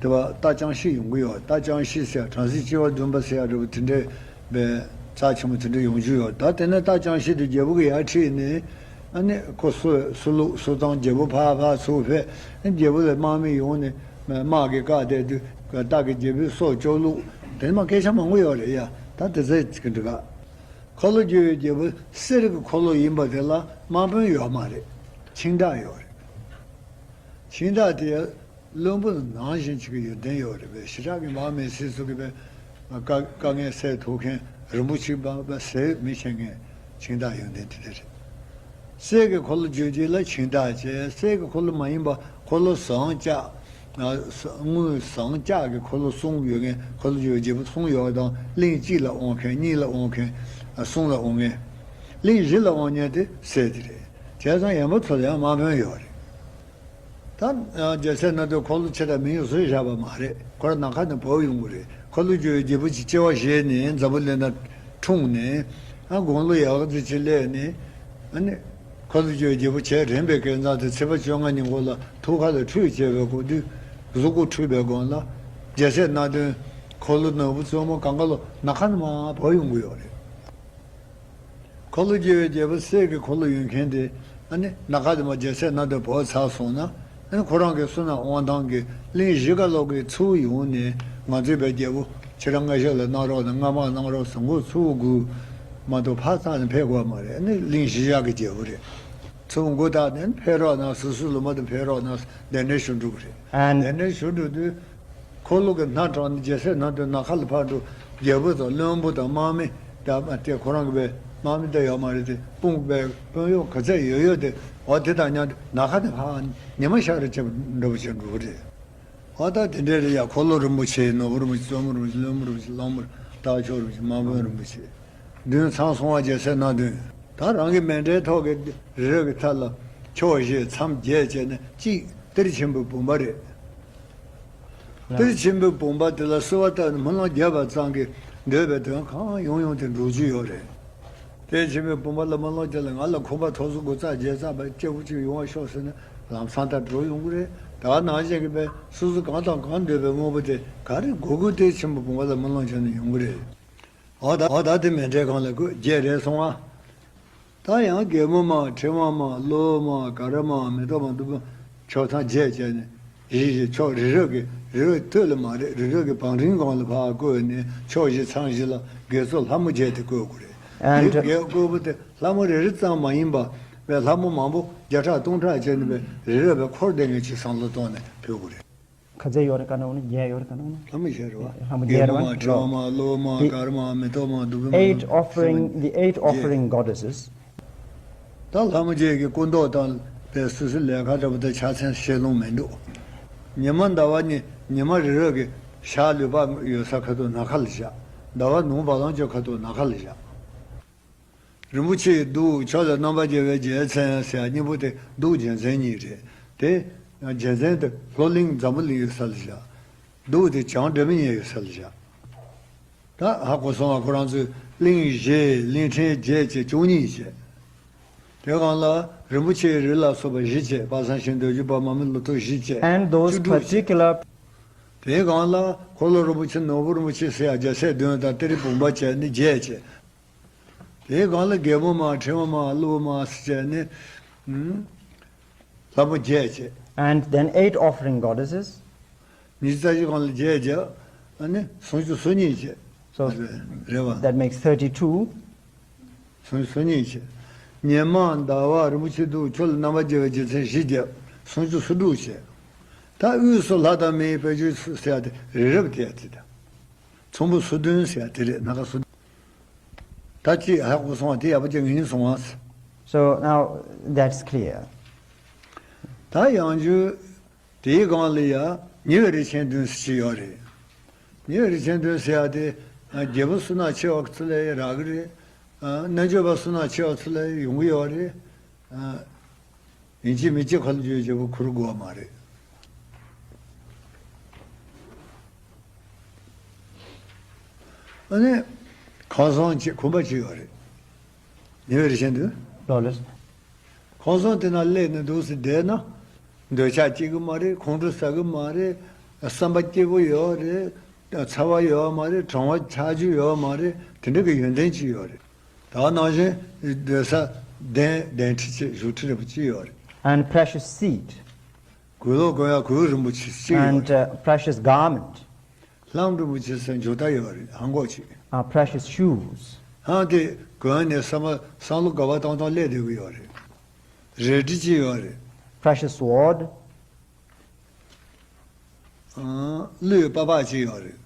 དེ་བ་རྟ་རྐྱང་ཤི་ཡོང་གི་ཡོད། རྟ་རྐྱང་ཤི་ཟེར་གྲངས་གཟིགས་སྤྱི་བ་བདུན་པ་ཟེར་ཡ་འདྲ་པོ་དེ་འདྲའི་བའི་རྩ་ཆེན་པོ་དེ་འདྲ་ཡོང་རྒྱུ་ཡོད། ད་དེ་ནས་རྟ་རྐྱང་ཤི་དེ་རྒྱལ་པོ་གི་ཡར་ཁྲིད་ནས། ཨ་ནི་ཁོ་སུ་སུ་ལུག་སུ་དང་རྒྱལ་པོ་ཕར་ཕར་ཚུར་ཕེབས། རྒྱལ་པོ་ལ་དམག་མི་ཡོང་ནས་དམག་གི་བཀའ་བསྡད་དུས་རྟ་གི་རྒྱལ་པོའི་སྲོག་སྐྱོབ་ལུགས། དེ་མ་སྐད་ཆ་མང་པོ་ཡོད་རེད་ཡ། ད་དེ་ཚོ་ཅིག་འགྲིག་ག་འཁོར་ལོ་སྒྱུར་བའི་རྒྱལ་པོ་གསེར་གྱི་འཁོར་ལོ་ཡིན་པ་དེ་ལ་དམག་དཔོན་ཡོད་མ་རེད། ཁྱིམ་བདག་ཡོད་རེད། ཁྱིམ་བདག་དེ་བློན་པོ་ནང་བཞིན་ཅིག་གི་ཡོན་ཏན་ཡོད་རེད་པས། ཞེ་དྲག་གི་དམག་མི་སྲིད་ཚུགས་ཀྱི་པས། དཀའ་དཀའ་ངལ་སེལ་ཐུབ་མཁན། རིན་པོ་ཆེ་འབག་པ་ཟད་མི་ཤེས་མཁན་ཁྱིམ་བདག་ཡོན་ཏན་དེ་འདྲ་རེད། གསེར་གྱི་འཁོར་ལོ་སྒྱུར་རྒྱུ་ལ་ཁྱིམ་བདག་བྱས། གསེར་གྱི་འཁོར་ལོ་མ་ཡིན་པ་འཁོར་ལོ་ཟངས་ལྕགས། དངུལ་ཟངས་ལྕགས་ཀྱི་འཁོར་ལོ་གསུམ་ཡོད་མཁན། འཁོར་ལོ་སྒྱུར་བའི་རྒྱལ་པོ་གསུམ་ཡོད་པ་དང་། གླིང་གཅིག་ལ་དབང་མཁན། གཉིས་ལ་དབང་མཁན། གསུམ་ལ་དབང་མཁན། གླིང་བཞི་ལ་དབང་མཁན་དེ་གསེར་དེ་རེད། བྱས་ཙང་ཡན་པ་ཚོ་ལ་ཡང་དམག་དཔོན་ཡོད་རེད། ད་རྒྱལ་སྲས་སྣ་བདུན་འཁོར་ལོ་ཆེ་དྲགས་མིང་བཟོས་བཞག་པ་མ་རེད། ཁོ་རང་ནམ་མཁའ་ནས་བབས་ཡོང་གི་རེད། འཁོར་ལོ་སྒྱུར་བའི་རྒྱལ་པོ་ཅིག་སྐྱེ་བ་བཞེས་ནས་འཛམ་བུ་གླིང་ན་འཁྲུངས་ནས། ཨ་དགུང་ལོ་ཡག་ཙི་ཅིག་སླེབས་ནས། ཨ་ནི་འཁོར་ལོ་སྒྱུར་བའི་རྒྱལ་པོ་བྱས་རན་པའི་སྐལ་བཟང་དེ་ཚེས་པ་བཅོ་ལྔ་ཉིན་གོང་ལ་ཐུགས་ཁ་ལ་ཁྲུས་བྱས་པའི་སྐབས་དུས། གཟུགས་པོ་འཁྲུས་པའི་སྒང་ལ་རྒྱལ་སྲས་སྣ་བདུན་འཁོར་ལོ་ནོར་བུ་བཙུན་མོ་གང་ག་ལོ་ནམ་མཁའ་ནས་མར་བབས་ཡོང་གི་ཡོད་རེད། འཁོར་ལོ་སྒྱུར་བའི་རྒྱལ་པོ་གསེར་གྱི་འཁོར་ལོ་ཡོད་མཁན་དེ། ཨ་ནི་ནམ་མཁའ་དེ་མར་རྒྱལ་སྲས་སྣ་བདུན་བབས་ཚར་སོང་ན། ཨ་ནི་ཁོ་རང་གི་བསོད་ནམས་དབང་ཐང་གིས་གླིང་བཞི་ཀ་ལོག་གི་ཚུར་ཡོང་ནས། ང་ཚོའི་བའི་རྒྱལ་པོ་ཁྱེད་རང་སྔ་ཕྱི་ལ་གནང་རོགས་དང་། སྔ་མ་གནང་རོགས་ཟེར་མགོ་ཚུར་སྒུར་མ་གཏོགས་ཕར་ཙམ་ནས་ཕེབས་དགོས་མ་རེད། ཨ་ནི་གླིང་བཞི་ཞག་གི་རྒྱལ་པོ་རེད། ཚུར་མགོ་བཏགས་ནས་ཕེབས་རོགས་གནང་། སོ་སོའི་ལུང་པ་དུ་ཕེབས་རོགས་གནང་། གདན་འདྲེན་ཞུ་འགྲོ་གི་རེད། And གདན་འདྲེན་ཞུ་འགྲོ་དུས། འཁོར་ལོ་གི་སྣ་དྲངས་ནས་རྒྱལ་སྲས་སྣ་བདུན་ནམ་མཁའ་ལ་ཕར་འགྲོ། རྒྱལ་པོ་དང་བློན་པོ་དང་དམག་མི། ད་དེ་ཁོ་རང་གི་བའི་དམག་མི་ད་ཡོད་མ་རེད་དེ། དཔུང་བའི་དཔོན་གཡོག་ག་ཚད་ཡོད་ཡོད་དེ། འོ་དེ་དང་མཉམ་དུ་ནམ་མཁའ་ནས་ཕར་ཉི་མ་ཤར་རེ་བྱེད་འགྲོ་བྱེད་འགྲོ་གི་རེད། འོ་ད་དེ་འདྲའི་རེད་ཡ། འཁོར་ལོ་རིན་པོ་ཆེ། ནོར་བུ་རིན་པོ་ཆེ། བཙུན་མོ་རིན་པོ་ཆེ། བློན་པོ་རིན་པོ་ཆེ། གླང་མོ། རྟ་མཆོག་རིན་པོ་ཆེ། དམག་དཔོན་རིན་པོ་ཆེ། བདུན་ཚང་སོང་བ། རྒྱལ་སྲས་སྣ་བདུན། ད་རང་གི་མཎྜལ་ཐོག་གི་རི་རབ་ཀྱི་མཐའ་ལ་ཕྱོགས་བཞི་མཚམས་བརྒྱད་བྱས་ནས། གཅིག་གཏེར་ཆེན་པོའི་བུམ་པ་རེད། གཏེར་ཆེན་པོའི་བུམ་པ་དེ་ལ་གསོལ་བ་བཏབ་ནས་སྨོན་ལམ་བརྒྱབ་པ་ཙམ་གྱིས་འདོད་པའི་དོན་གང་ཡོང་ཡོང་དེ་འགྲུབ་རྒྱུ་ཡོད་རེད། གཏེར་ཆེན་པོའི་བུམ་པ་ལ་སྨོན་ལམ་བརྒྱབ་ལ། ང་ལ་ཁང་པ་ཐོག་སོ་དགུ་ཙག་བརྒྱད་ཙག་པ་སྐྱིད་པོ་ཅིག་ཡོང་བ་ཤོག་ཟེར་ན་ལམ་སང་ད་འགྲོ་ཡོང་གི་རེད། ད་ནང་བཞིན་གྱི་བས་སོ་སོ་གང་དང་གང་འདོད་པའི་དངོས་པོ་དེ་ག་རེ་དགོས་དགོས་གཏེར་ཆེན་པོའི་བུམ་པ་ལ་སྨོན་ལམ་བྱས་ནས་ཡོང་གི་རེད། འོ་ད་འོ་ད་དེ་མཎྜལ་སྒང་ལ་བཀོད་བརྒྱད་རེད་སོང་ཨ། ད་ཡང་རྒན་མོ་མ། ཕྲེང་བ་མ། གློ་བོ་མ། ག་ར་མ། མེ་ཏོག་མ། བདུག་སྤོས་མ། ཆོག་ཚང་བརྒྱད་བྱས་ནས་བཞི་བཞི། ཕྱོགས་རི་རབ་ཀྱི། རི་རབ་ཐོད་ལ་མ་རེད། རི་རབ་ཀྱི་བང་རིམ་སྒང་ལ་ཕར་བཀོད་ནས་ཕྱོགས་བཞི་མཚམས་བཞི་ལ་དགེ་ཚོགས་ལྷ་མོ་བརྒྱད་དེ་བཀོད་དགོས་རེད། And དེ་བརྒྱད་བཀོད་པ་དེ་ལྷ་མོ་རེ་རེ་ཙམ་མ་ཡིན་པ་བས་ལྷ་མོ་མང་པོ་བརྒྱ་ཕྲག་སྟོང་ཕྲག་བྱས་ནས་བས་རི་རབ་པའི་འཁོར་ལྡན་མཁན་ཅིག་བསམ་བློ་གཏོང་ནས་ཕུལ་དགོས་རེད། ག་ཚད་ཡོད་རེད་ག་ན་འོ་ན། བརྒྱད་ཡོད་རེད་ག་ན་འོ་ན། ལྷ་མོ་བརྒྱད་རེད་བ། ལྷ་མོ་བརྒྱད་རེད་བ། རྒན་མོ་མ། ཕྲེང་བ་མ། གློ་བོ་མ། ག་ར་མ། མེ་ཏོག་མ། བདུག་སྤོས་མ། Eight offering, the eight offering goddesses. ད་ལྷ་མོ་བརྒྱད་ཀྱི་སྐུ་མདོག་དང་དེ་སོ་སོའི་ལས་ཀ་འདྲ་པོ་དེ་ཆ་ཚང་ཤེས་ལོང་མི་འདུག་ཉི་མ་ཟླ་བ་གཉིས། ཉི་མ་རི་རབ་ཀྱི་ཞག་ལུས་པ་ཡོད་ས་ཁ་ཐུག་ནམ་མཁའ་ལ་བཞག་ཟླ་བ་ནུབ་བ་ལང་ཅོ་ཁ་ཐུག་ནམ་མཁའ་ལ་བཞག་རིན་པོ་ཆེའི་གདུགས་ཕྱོགས་ལ་རྣམ་པར་རྒྱལ་བའི་རྒྱལ་མཚན་ཟེར་ཡ་གཉིས་པོ་དེ་གདུགས་རྒྱལ་མཚན་གཉིས་རེད་དེ། རྒྱལ་མཚན་དེ་ལྷོ་གླིང་འཛམ་བུ་གླིང་ཡོད་ས་ལ་བཞག་གདུགས་དེ་བྱང་སྒྲོལ་མ་ཉལ་ཡོད་ས་ལ་བཞག་ད་ཧ་གོ་སོང་བ། ཁོ་རང་ཚོས་གླིང་བཞི། གླིང་ཕྲན་བརྒྱད་བྱས་བཅུ་གཉིས་བྱས། དེ་སྒང་ལ་རིན་པོ་ཆེའི་རི་ལ་སོགས་པ་བཞི་བྱས། དཔག་བསམ་ཤིང་། འདོད་འཇོ། པདྨ་འབུམ། ལོ་ཏོག་བཞི་བྱས། And those བཅུ་དྲུག་བྱས། Particular དེའི་སྒང་ལ་འཁོར་ལོ་རིན་པོ་ཆེ། ནོར་བུ་རིན་པོ་ཆེ་ཟེར་ཡ་རྒྱལ་སྲས་བདུན་དང་གཏེར་བུམ་པ་བྱས་ནས་བརྒྱད་བྱས། དེའི་སྒང་ལ་རྒན་མོ་མ། ཕྲེང་བ་མ། གློ་བོ་མ་ཟེར་བྱས་ནས། ཨུམ། ལྷ་མོ་བརྒྱད་བྱས། And then eight offering goddesses. ཉི་ཤུ་རྩ་བཞི་སྒང་ལ་བརྒྱད་བྱས། ཨ་ནི་སུམ་ཅུ་སོ་གཉིས་བྱས། So རེད་བ། That makes thirty-two. སུམ་ཅུ་སོ་གཉིས་བྱས། ཉི་མ་ཟླ་བ་རིན་པོ་ཆེ་གདུགས་ཕྱོགས་ལ་རྣམ་པར་རྒྱལ་བའི་རྒྱལ་མཚན་བཞི་བརྒྱབ། སུམ་ཅུ་སོ་དྲུག་བྱས། ད་དབུས་སུ་ལྷ་དང་མིའི་དཔལ་གྱུར་ཟེར་ཡ་དེ་རི་རབ་དེ་ཡ་དེ་དང་། ཚོམ་བུ་སོ་བདུན་ཟེར་ཡ་དེ་རེད། སྣ་ཁ་སོ་བདུན། ད་ཅི་ཧ་གོ་སོང་བ། དེ་ཡག་པོ་ཅིག་ངེས་སོང་བ། So now that's clear. ད་ཡང་རྒྱུ་དེའི་སྒང་ལ་ཡ་ཉེ་བའི་རིགས་ཆེན་བདུན་ཟེར་གྱི་ཡོད་རེད། ཉེ་བའི་རིགས་ཆེན་བདུན་ཟེར་ཡ་དེ་རྒྱལ་པོ་བསོད་ནམས་ཆེ་བ་ཚོ་ལ་རག་གི་རེད། རྣལ་འབྱོར་པ་བསོད་ནམས་ཆེ་བ་ཚོ་ལ་ཡོང་གི་ཡོད་རེད། ཡིན་གཅིག་མིན་གཅིག་འཁོར་ལོ་སྒྱུར་བའི་རྒྱལ་པོ་ཁུར་དགོས་པ་མ་རེད། ཨ་ནི་ཁང་བཟང་གཅིག་གུང་པ་གཅིག་ཡོད་རེད། ཉེ་བའི་རི་ཆེན་དུ། ལགས་ལགས། ཁང་བཟང་དེ་ན་སླེབས་ནས་འདུག་སེ་བསྡད་ན། འདོད་ཆགས་སྐྱེ་གི་མ་རེད། ཁོང་ཁྲོ་ཟ་གི་མ་རེད། བསམ་པ་སྐྱིད་པོ་ཡོད་རེད། ཚ་བ་ཡོད་མ་རེད། གྲང་བ་ཆགས་རྒྱུ་ཡོད་མ་རེད། དེ་འདྲ་གི་ཡོན་ཏན་ཅིག་ཡོད་རེད། ད་ནང་བཞིན་སྡོད་ས་གདན་གདན་ཁྲི་ཆེ་བཞུགས་ཁྲི་རིན་པོ་ཆེ་ཡོད་རེད། And precious seat. གོས་ལོག་གོན་ཡ་གོས་རིན་པོ་ཆེ་གཅིག་ཡོད་And རེད། Uh, precious garment. ལྷམ་རིན་པོ་ཆེ་ཟེར་འཇོ་ད་ཡོད་རེད། ཧང་གོག་ཅིག A precious shoes. ཧང་དེ་གོན་ནས་བསམ་བསམ་བློ་དགའ་བ་བཏང་བཏང་སླེབས་བསྡད་ཀྱི་ཡོད་རེད། རལ་གྲི་གཅིག་ཡོད་རེད། Precious sword. ཨང་། གླུའི་པགས་པ་གཅིག་ཡོད་རེད།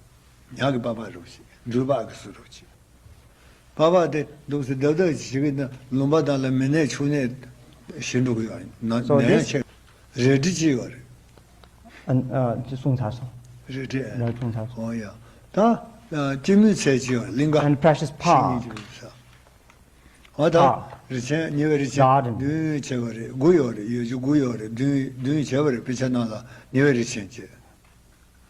ཉག་གི་པགས་པ་རུ་གཅིག་འབྲུ་པགས་ཀྱི་སུ་རུ་གཅིག་པགས་པ་དེ་འདུག་སེ་རྡབ་རྡབ་ཅིག་བྱེད་ཀྱི་ན་ལུང་པ་དང་ལ་མི་ནས་ཆུ་ནས་ཞི་འགྲོ་གི་ཡོད་རེད། ན- So ན་ཡང་this- ཆེ་རལ་གྲི་གཅིག་ཡོད་རེད། ཨ་ཨ་ཅི་གསུངས་ཚར་སོང་། རལ་གྲི་ལ་གསུངས་ཚར་སོང་། ཨོ་ཡ། ད་ཨ་སྐྱེད་མོས་ཚལ་གཅིག་ཡོད་རེད། གླིང་ག་And precious ཤིང་park. གཉིས་ཀྱི་ས། ཨ་ད་Park. རི་ཆེན་ཉེ་བའི་རི་ཆེན་Garden. བདུན་བྱས་པ་རེད། དགུ་ཡོད་རེད། ཡོད་རྒྱུ་དགུ་ཡོད་རེད། བདུན་བདུན་བྱས་པ་རེད། དཔེ་ཆ་ནང་ལ་ཉེ་བའི་རི་ཆེན་བྱས།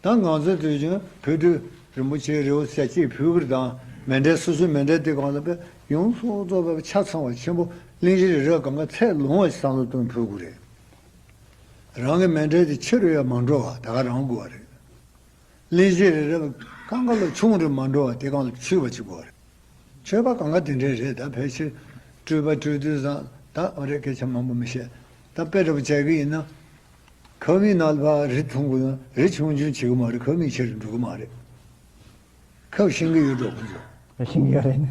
ད་ང་ཚོ་དུས་རྒྱུན་བོད་དུས་རིན་པོ་ཆེའི་རི་བོ་ས་གཅིག་ཕུལ་གི་རེད་དང་མཎྜལ་སོ་སོའི་མཎྜལ་དེ་གང་ལ་དཔེ་ཡོངས་སུ་རྫོགས་པའི་ཆ་ཚང་བ་ཆེན་པོ་གླིང་བཞི་རི་རབ་གང་ག་ཚད་ལོངས་པ་ཞིག་བསམ་བློ་གཏོང་ཕུལ་དགོས་རེད། རང་གི་མཎྜལ་དེ་ཆེ་རུ་ཡང་མ་འགྲོ་བ་ད་ག་རང་དགོས་པ་རེད། གླིང་བཞི་རི་རབ་གང་ག་ལ་ཆུང་རུ་མ་འགྲོ་བ་དེ་གང་ལ་ཆུད་པ་ཅིག་དགོས་རེད། ཆོས་པ་གང་ག་དེ་འདྲས་རེད། ད་ཕལ་ཆེར་སྤྲུལ་པ་སྤྲུལ་དུས་ཙང་ད་ཨ་རེ་སྐད་ཆ་མང་པོ་མི་བཤད། ད་དཔེ་འདྲ་པོ་བྱ་གི་ཡིན་ན། ཁབ་མིག་ནང་ལ་ཕར་རི་མཐོང་གི་ཡོད་ན་རི་ཆུང་ཆུང་བྱེད་གི་མ་རེད། ཁབ་མིག་ཆེ་རུ་འགྲོ་གི་མ་རེད། ཁབ་ཤིང་གི་ཡོད་འགྲོ་གི་འགྲོ། ཤིང་གི་ཡོད་རེད།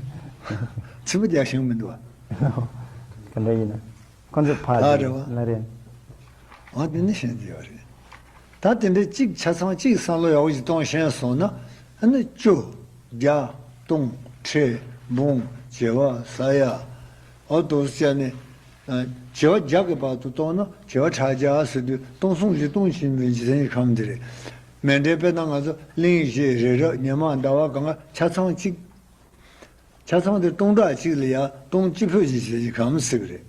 ཚིམ་པ་རྒྱག་ཤིང་མི་འདུག་བ། ག་འདྲ་ཡིན་ན། ཁོ་ཚོ་ཕར་ལ་རེད་བ། ལ་རེད། ཨ་དེ་ནི་ཤེས་ཀྱི་ཡོད་རེད། ད་དེ་འདྲའི་གཅིག་ཆ་ཚང་གཅིག་བསམ་བློ་ཡག་པོ་ཞིག་གཏོང་ཤེས་སོང་ན་ཨ་ནི་བཅུ། བརྒྱ། སྟོང་། ཁྲི། འབུམ། བྱེ་བ། ས་ཡ། ཨོ་དོ་ཟེར་ནས། བྱེ་བ་བརྒྱ་གི་བར་དུ་གཏོང་ན་བྱེ་བ་ཕྲག་བརྒྱ་ཟེར་དུས་སྟོང་གསུམ་བཞི་སྟོང་ཆེན་པོའི་འཇིག་རྟེན་གྱི་ཁམས་འདི་རེད། མཎྜལ་དཔེར་ན་ང་ཚོ་གླིང་བཞི་རི་རབ་ཉི་མ་ཟླ་བ་གང་ག་ཆ་ཚང་གཅིག་ཆ་ཚང་དེ་སྟོང་ཕྲག་གཅིག་ལ་ཡང་སྟོང་གཅིག་ཕུད་ཀྱི་འཇིག་རྟེན་གྱི་ཁམས་ཟེར་གི་རེད།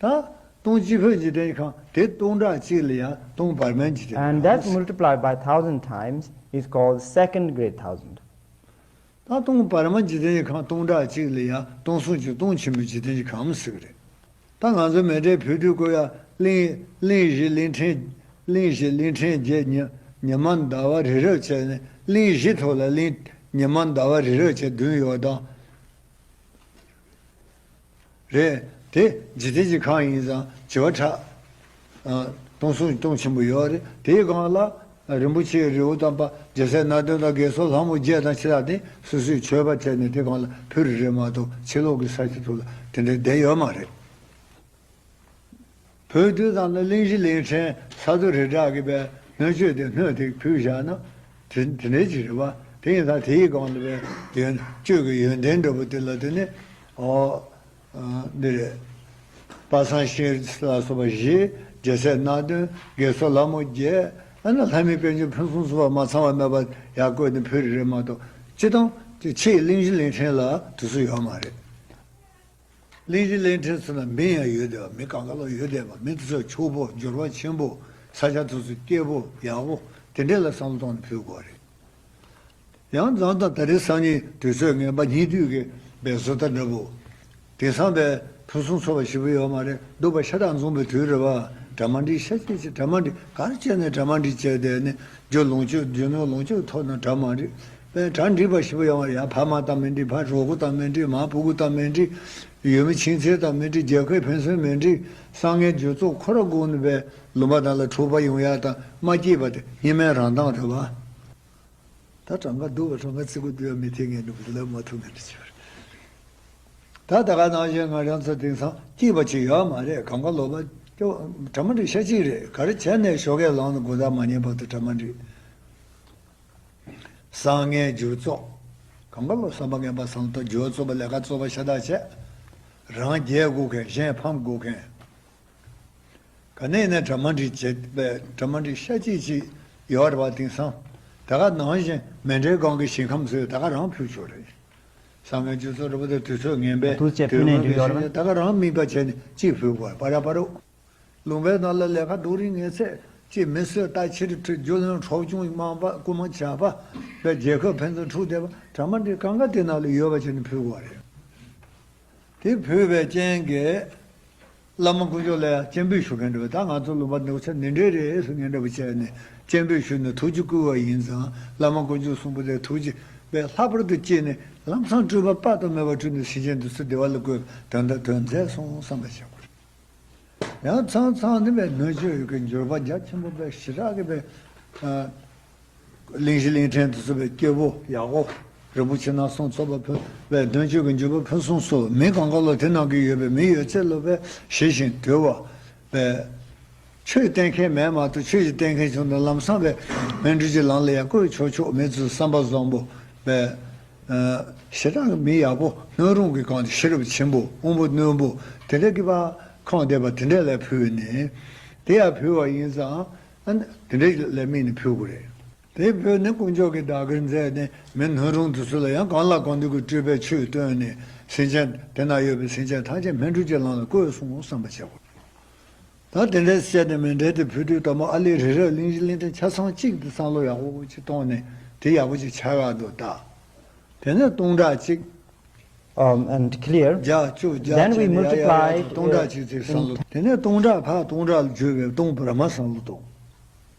ད་སྟོང་གཅིག་ཕུད་འཇིག་རྟེན་གྱི་ཁམས་དེ་སྟོང་ཕྲག་གཅིག་ལ་ཡང་སྟོང་བར་མའི་འཇིག་རྟེན་གྱི་And that ཁམས་ཟེར། Multiplied by thousand times is called second great thousand. ད་སྟོང་བར་མ་འཇིག་རྟེན་གྱི་ཁམས་སྟོང་ཕྲག་གཅིག་ལ་ཡང་སྟོང་གསུམ་གྱི་སྟོང་ཆེན་པོའི་འཇིག་རྟེན་གྱི་ཁམས་ཟེར་གི་རེད། ད་ང་ཚོ་མཎྜལ་ཕུལ་དུས་ཀོ་ཡ་གླིང་གླིང་བཞི་གླིང་ཕྲན་གླིང་བཞི་གླིང་ཕྲན་བརྒྱད་ཉི་ཉི་མ་ཟླ་བ་རི་རབ་བྱས་ནས་གླིང་བཞི་ཐོག་ལ་གླིང་ཉི་མ་ཟླ་བ་རི་རབ་བྱས་བདུན་ཡོད་དང་། རེད། དེ་འཇིག་རྟེན་གྱི་ཁམས་ཡིན་ཙང་བྱེ་བ་ཕྲག་སྟོང་གསུམ་སྟོང་ཆེན་པོ་ཡོད་རེད། དེའི་སྒང་ལ་རིན་པོ་ཆེའི་རི་བོ་དམ་པ་རྒྱལ་སྲས་སྣ་བདུན་དང་དགེ་ཚུལ་ལྷ་མོ་བརྒྱད་དང་ཕྱི་ལ་དེ་སོ་སོའི་མཆོད་པ་བྱས་ནས་དེ་སྒང་ལ་ཕུལ་རེད་མ་གཏོགས་ཕྱི་ལོགས་ཀྱི་ས་ཆ་ཐོག་ལ་དེ་འདྲའི་བསྡད་ཡོད་མ་རེད། བོད་དུས་དང་ནི་གླིང་བཞི་གླིང་ཕྲན་ས་རྡོ་རི་བྲག་གི་བའི་སྣོད་བཅུད་དེ་སྣོད་དེ་ཕུལ་བཞག་ན་དེ་དེ་འདྲའི་ཅིག་རེད་བ། དེ་ཡིན་ཙང་དེའི་སྒང་ལ་བའི་ཡོན་བཅུད་ཀྱི་ཡོན་ཏན་འདྲ་པོ་དེ་ལ་དེ་ནི་ཨོ། འདི་རེད། དཔལ་བཟང་ཤིང་རི་ལ་སོགས་པ་བཞི། རྒྱལ་སྲས་སྣ་བདུན། དགེ་ཚུལ་ལྷ་མོ་བརྒྱད། ཨ་ནི་ལྷ་མིའི་དཔལ་འབྱོར་ཕུན་སུམ་ཚོགས་པ་མ་ཚང་བ་མེད་པ་ཡར་བཀོད་ནས་ཕུལ་རེད་མ་གཏོགས་སྤྱི་བཏང་དེ་ཕྱིའི་གླིང་བཞི་གླིང་ཕྲན་ལ་དུས་ཚོད་ཡོད་མ་རེད། གླིང་བཞི་གླིང་ཕྲན་ཚོ་ན་མི་ཡང་ཡོད་བསྡད་པ། མི་གང་ག་ལ་ཡོད་བསྡད་པ། མི་དེ་ཚོ་ཕྱུག་པོ་འབྱོར་བ་ཆེན་པོ། ས་ཆ་དེ་ཚོ་སྐྱིད་པོ་ཡག་པོ་དེ་འདྲས་ལ་བསམ་བློ་གཏོང་ནས་ཕུལ་དགོས་རེད། ཡང་མཚམས་དང་ད་རེས་སང་ཉིན་དུས་ཚོད་ངན་པ་སྙིགས་དུས་ཀྱི་བའི་བཟོ་ལྟ་འདྲ་པོ། དེང་སང་བའི་ཕུན་སུམ་ཚོགས་པ་ཞེ་པོ་ཡོད་མ་རེད། སྡུག་པ་ཤ་སྟག་འཛོམས་པའི་དུས་རེད་བ། གྲ་མ་འགྲིག་ཤ་སྐྱེས་ཀྱི་གྲ་མ་འགྲིག་ག་རེ་བྱས་ནས་གྲ་མ་འགྲིག་བྱས་བསྡད་ནས་རྒྱུ་ལོངས་སྤྱོད་རྒྱུ་ནོར་ལོངས་སྤྱོད་ཐོབ་ན་གྲ་མ་འགྲིག་བའི་གྲ་འགྲིག་པ་ཞེ་པོ་ཡོད་མ་རེད། ཡང་ཕ་མ་དང་མི་འགྲིག་ཕ་གྲོགས་པོ་དང་མི་འགྲིག་མ་ཕྲུ་གུ་དང་མི་འགྲིག་ཡུལ་མི་ཁྱིམ་མཚེས་དང་མི་འགྲིག་རྒྱལ་ཁབ་ཕན་ཚུན་མི་འགྲིག་བསམ་ངན་སྦྱོར་ཚོགས་ཁོ་ར་སྒུག་ནས་བའི་ལུང་པ་དག་ལ་འཁྲུག་པ་ཡོང་ཡ་དང་མ་སྐྱིད་པ་དེ་སྙིགས་མའི་རང་མདངས་རེད་བ། ད་གྲངས་ཀ་སྡུག་པ་གྲངས་ཀ་བརྩི་དགོས་འདུག་ཡ་མི་ཐེ་ངན་འདུག་ལབ་མ་ཐུབ་ངན་འདྲ་ཅིག་རེད། ད་ད་ག་ནང་བཞིན་ང་རང་ཚོ་དེང་སང་སྐྱིད་པ་ཅིག་ཡོད་མ་རེད། གང་ག་ལོག་པ་སྐྱོ་གྲ་མ་འགྲིག་ཤ་གཅིག་རེད། ག་རེ་བྱས་ནས་ཞོགས་ཀས་ལངས་ནས་དགོང་དག་མ་ཉལ་བར་དུ་གྲ་མ་འགྲིག་བསམ་ངན་སྦྱོར་ཚོགས། གང་ག་ལོག་བསམ་པ་ངན་པ་བསམ་ཐོག་སྦྱོར་རྩུབ་པ་ལས་ཀ་རྩུབ་པ་ཤ་སྟག་བྱས། རང་རྒྱལ་དགོས་མཁན་གཞན་ཕམ་དགོས་མཁན། ག་ནས་ནས་གྲ་མ་འགྲིག་བྱེད་པའི་གྲ་མ་འགྲིག་ཤ་གཅིག་ཅིག་ཡོད་རེད་བ། དེང་སང་ད་ག་ནང་བཞིན་མཎྜལ་སྒང་གི་ཞིང་ཁམས་ཚོས་ད་ག་རང་ཕུལ་ཆོག་རེད། བསམ་ངན་སྤྱོད་ཚོགས་རེད་པ། དེ་དུས་ཚོད་ངན་པས་དུས་ཚོད་ཕུལ་ནས་འགྲིག་ཡོད་རེད་པ། ད་ག་རང་དམིགས་པ་བྱས་ནས་གཅིག་ཕུལ་དགོས་པ་ར་པ་རོ། ལུང་པའི་ནང་ལ་ལས་ཀ་སྡུག་རིགས་ངན་ཚད་ ཅེས་མི་གསོད་རྟ་ཕྱིར་འཁྲིད་རྒྱུ་ལོན་འཕྲོག་བཅོམ་དམག་འབའ་རྐུ་མ་ཇག་པ་བས་རྒྱལ་ཁབ་ཕན་ཚུན་འཁྲུག་བསྡད་པ་གྲ་མ་འགྲིག་གང་ག་དེ་ནང་ལ་ཡོད་པ་བྱས་ནས་ཕུལ་དགོས་པ་རེད། དེ་ཕུལ་བའི་རྐྱེན་གྱིས་བླ་མ་དཀོན་མཆོག་ལ་ཡང་སྤྱན་འབུལ་ཞུ་མཁན་འདྲ་བ། ད་ང་ཚོ་ལུང་པ་འདི་ཚོ་འདི་འདྲས་རེད་ཟེར་མཁན་འདྲ་བ་བྱས་ནས་སྤྱན་འབུལ་ཞུས་ནས་ཐུགས་རྗེ་བསྐུལ་བ་ཡིན་ཙང་། བླ་མ་དཀོན་མཆོག་གསུམ་པོ་དེ་ཐུགས་རྗེ་བས་ལྷག་པར་དུ་བསྐྱེད་ནས་ལམ་སང་སྤྲུལ་པ་དཔག་ཏུ་མེད་པ་སྤྲུལ་ནས་སེམས་ཅན་འདི་ཚོ་བདེ་བ་ལ་བཀོད། དོན་དག་དོན་མཛད་སོང་བསམ་པ་བྱེད་དགོས། ཡང་མཚམས་མཚམས་ནི་བས་སྣོད་བཅུད་ཀྱི་འགྱུར་བ་རྒྱ་ཆེན་པོ་བས་ཞེ་དྲག་གི་བས། གླིང་བཞི་གླིང་ཕྲན་དུ་གསུངས་པའི་སྐྱེ་བོ་ཡག་པོ་རིན་པོ་ཆེ་ནང་གསུང་ཚོགས་པ་ཕུལ་བས་སྣོད་བཅུད་ཀྱི་འགྱུར་བ་ཕུན་སུམ་ཚོགས། མི་གང་ག་ལ་དེ་ནང་གི་ཡོད་པའི་མི་ཡོད་ཚད་ལ་བས་ཞི་ཞིང་དུལ་བ་བས། ཆོས་བསྟན་མཁན་མེད་མ་གཏོགས་ཆོས་ཀྱི་བསྟན་མཁན་བྱུང་དུས་ལམ་སང་བས་སྨིན་གྲོལ་གྱི་ལམ་ལ་ཡང་བཀོད་ཆོག་ཆོག་མི་ཚོས་བསམ་པ་བཟང་པོ་བས། ཞེ་དྲག་གི་མི་ཡག་པོ་སྣོད་རུང་གི་གང་དུ་ཤེས་རབ་ཆེན་པོ་དབང་པོ་རྣོན་པོ་དེ་འདྲ་གི་བ་ཁོང་བསྡད་པ་དེ་འདྲ་ལ་ཕུལ་ནས། དེ་ཡང་ཕུལ་བ་ཡིན་ཙང་། ཨ་ནི་དེ་འདྲ་ལ་དམིགས་ནས་ཕུལ་དགོས་རེད། དེ་བོད་ནས་དཀོན་མཆོག་གི་བདག་གིར་མཛད་ནས་མི་སྣོད་རུང་དུ་ཚུལ་ལ་ཡང་གང་ལ་གང་འདུལ་གྱི་སྤྲུལ་པའི་ཆོས་སྟོན་ནས་སེམས་ཅན་དེ་ན་ཡོད་པའི་སེམས་ཅན་ཐམས་ཅད་སྨིན་གྲོལ་གྱི་ལམ་ལ་བཀོད་སོང་བསམ་པ་བྱེད་དགོས། ད་དེ་འདྲའི་བཤད་ནས་མི་འདྲའི་དེ་ཕུལ་དུས་དང་པོ་ཨ་ལེ་རི་རབ་གླིང་བཞི་གླིང་ཕྲན་ཆ་ཚང་གཅིག་ཏུ་བསམ་བློ་ཡག་པོ་ཅིག་བཏང་ནས་དེ་ཡག་པོ་ཅིག་ཆགས་ཡག་འདུག་ད། དེ་ནས་སྟོང་ཕྲག་གཅིག um, and clear. བརྒྱ་བཅུ་བརྒྱ་Then we བྱས་ནས་ཡ་ཡ་ཡ་multiplied, ཡ་སྟོང་ཕྲག་uh, གཅིག་ཚེ་བསམ་བློ། དེ་ནས་སྟོང་ཕྲག་ཕར་སྟོང་ཕྲག་ལ་བརྗོད་པའི་སྟོང་བར་མ་བསམ་བློ་གཏོང་།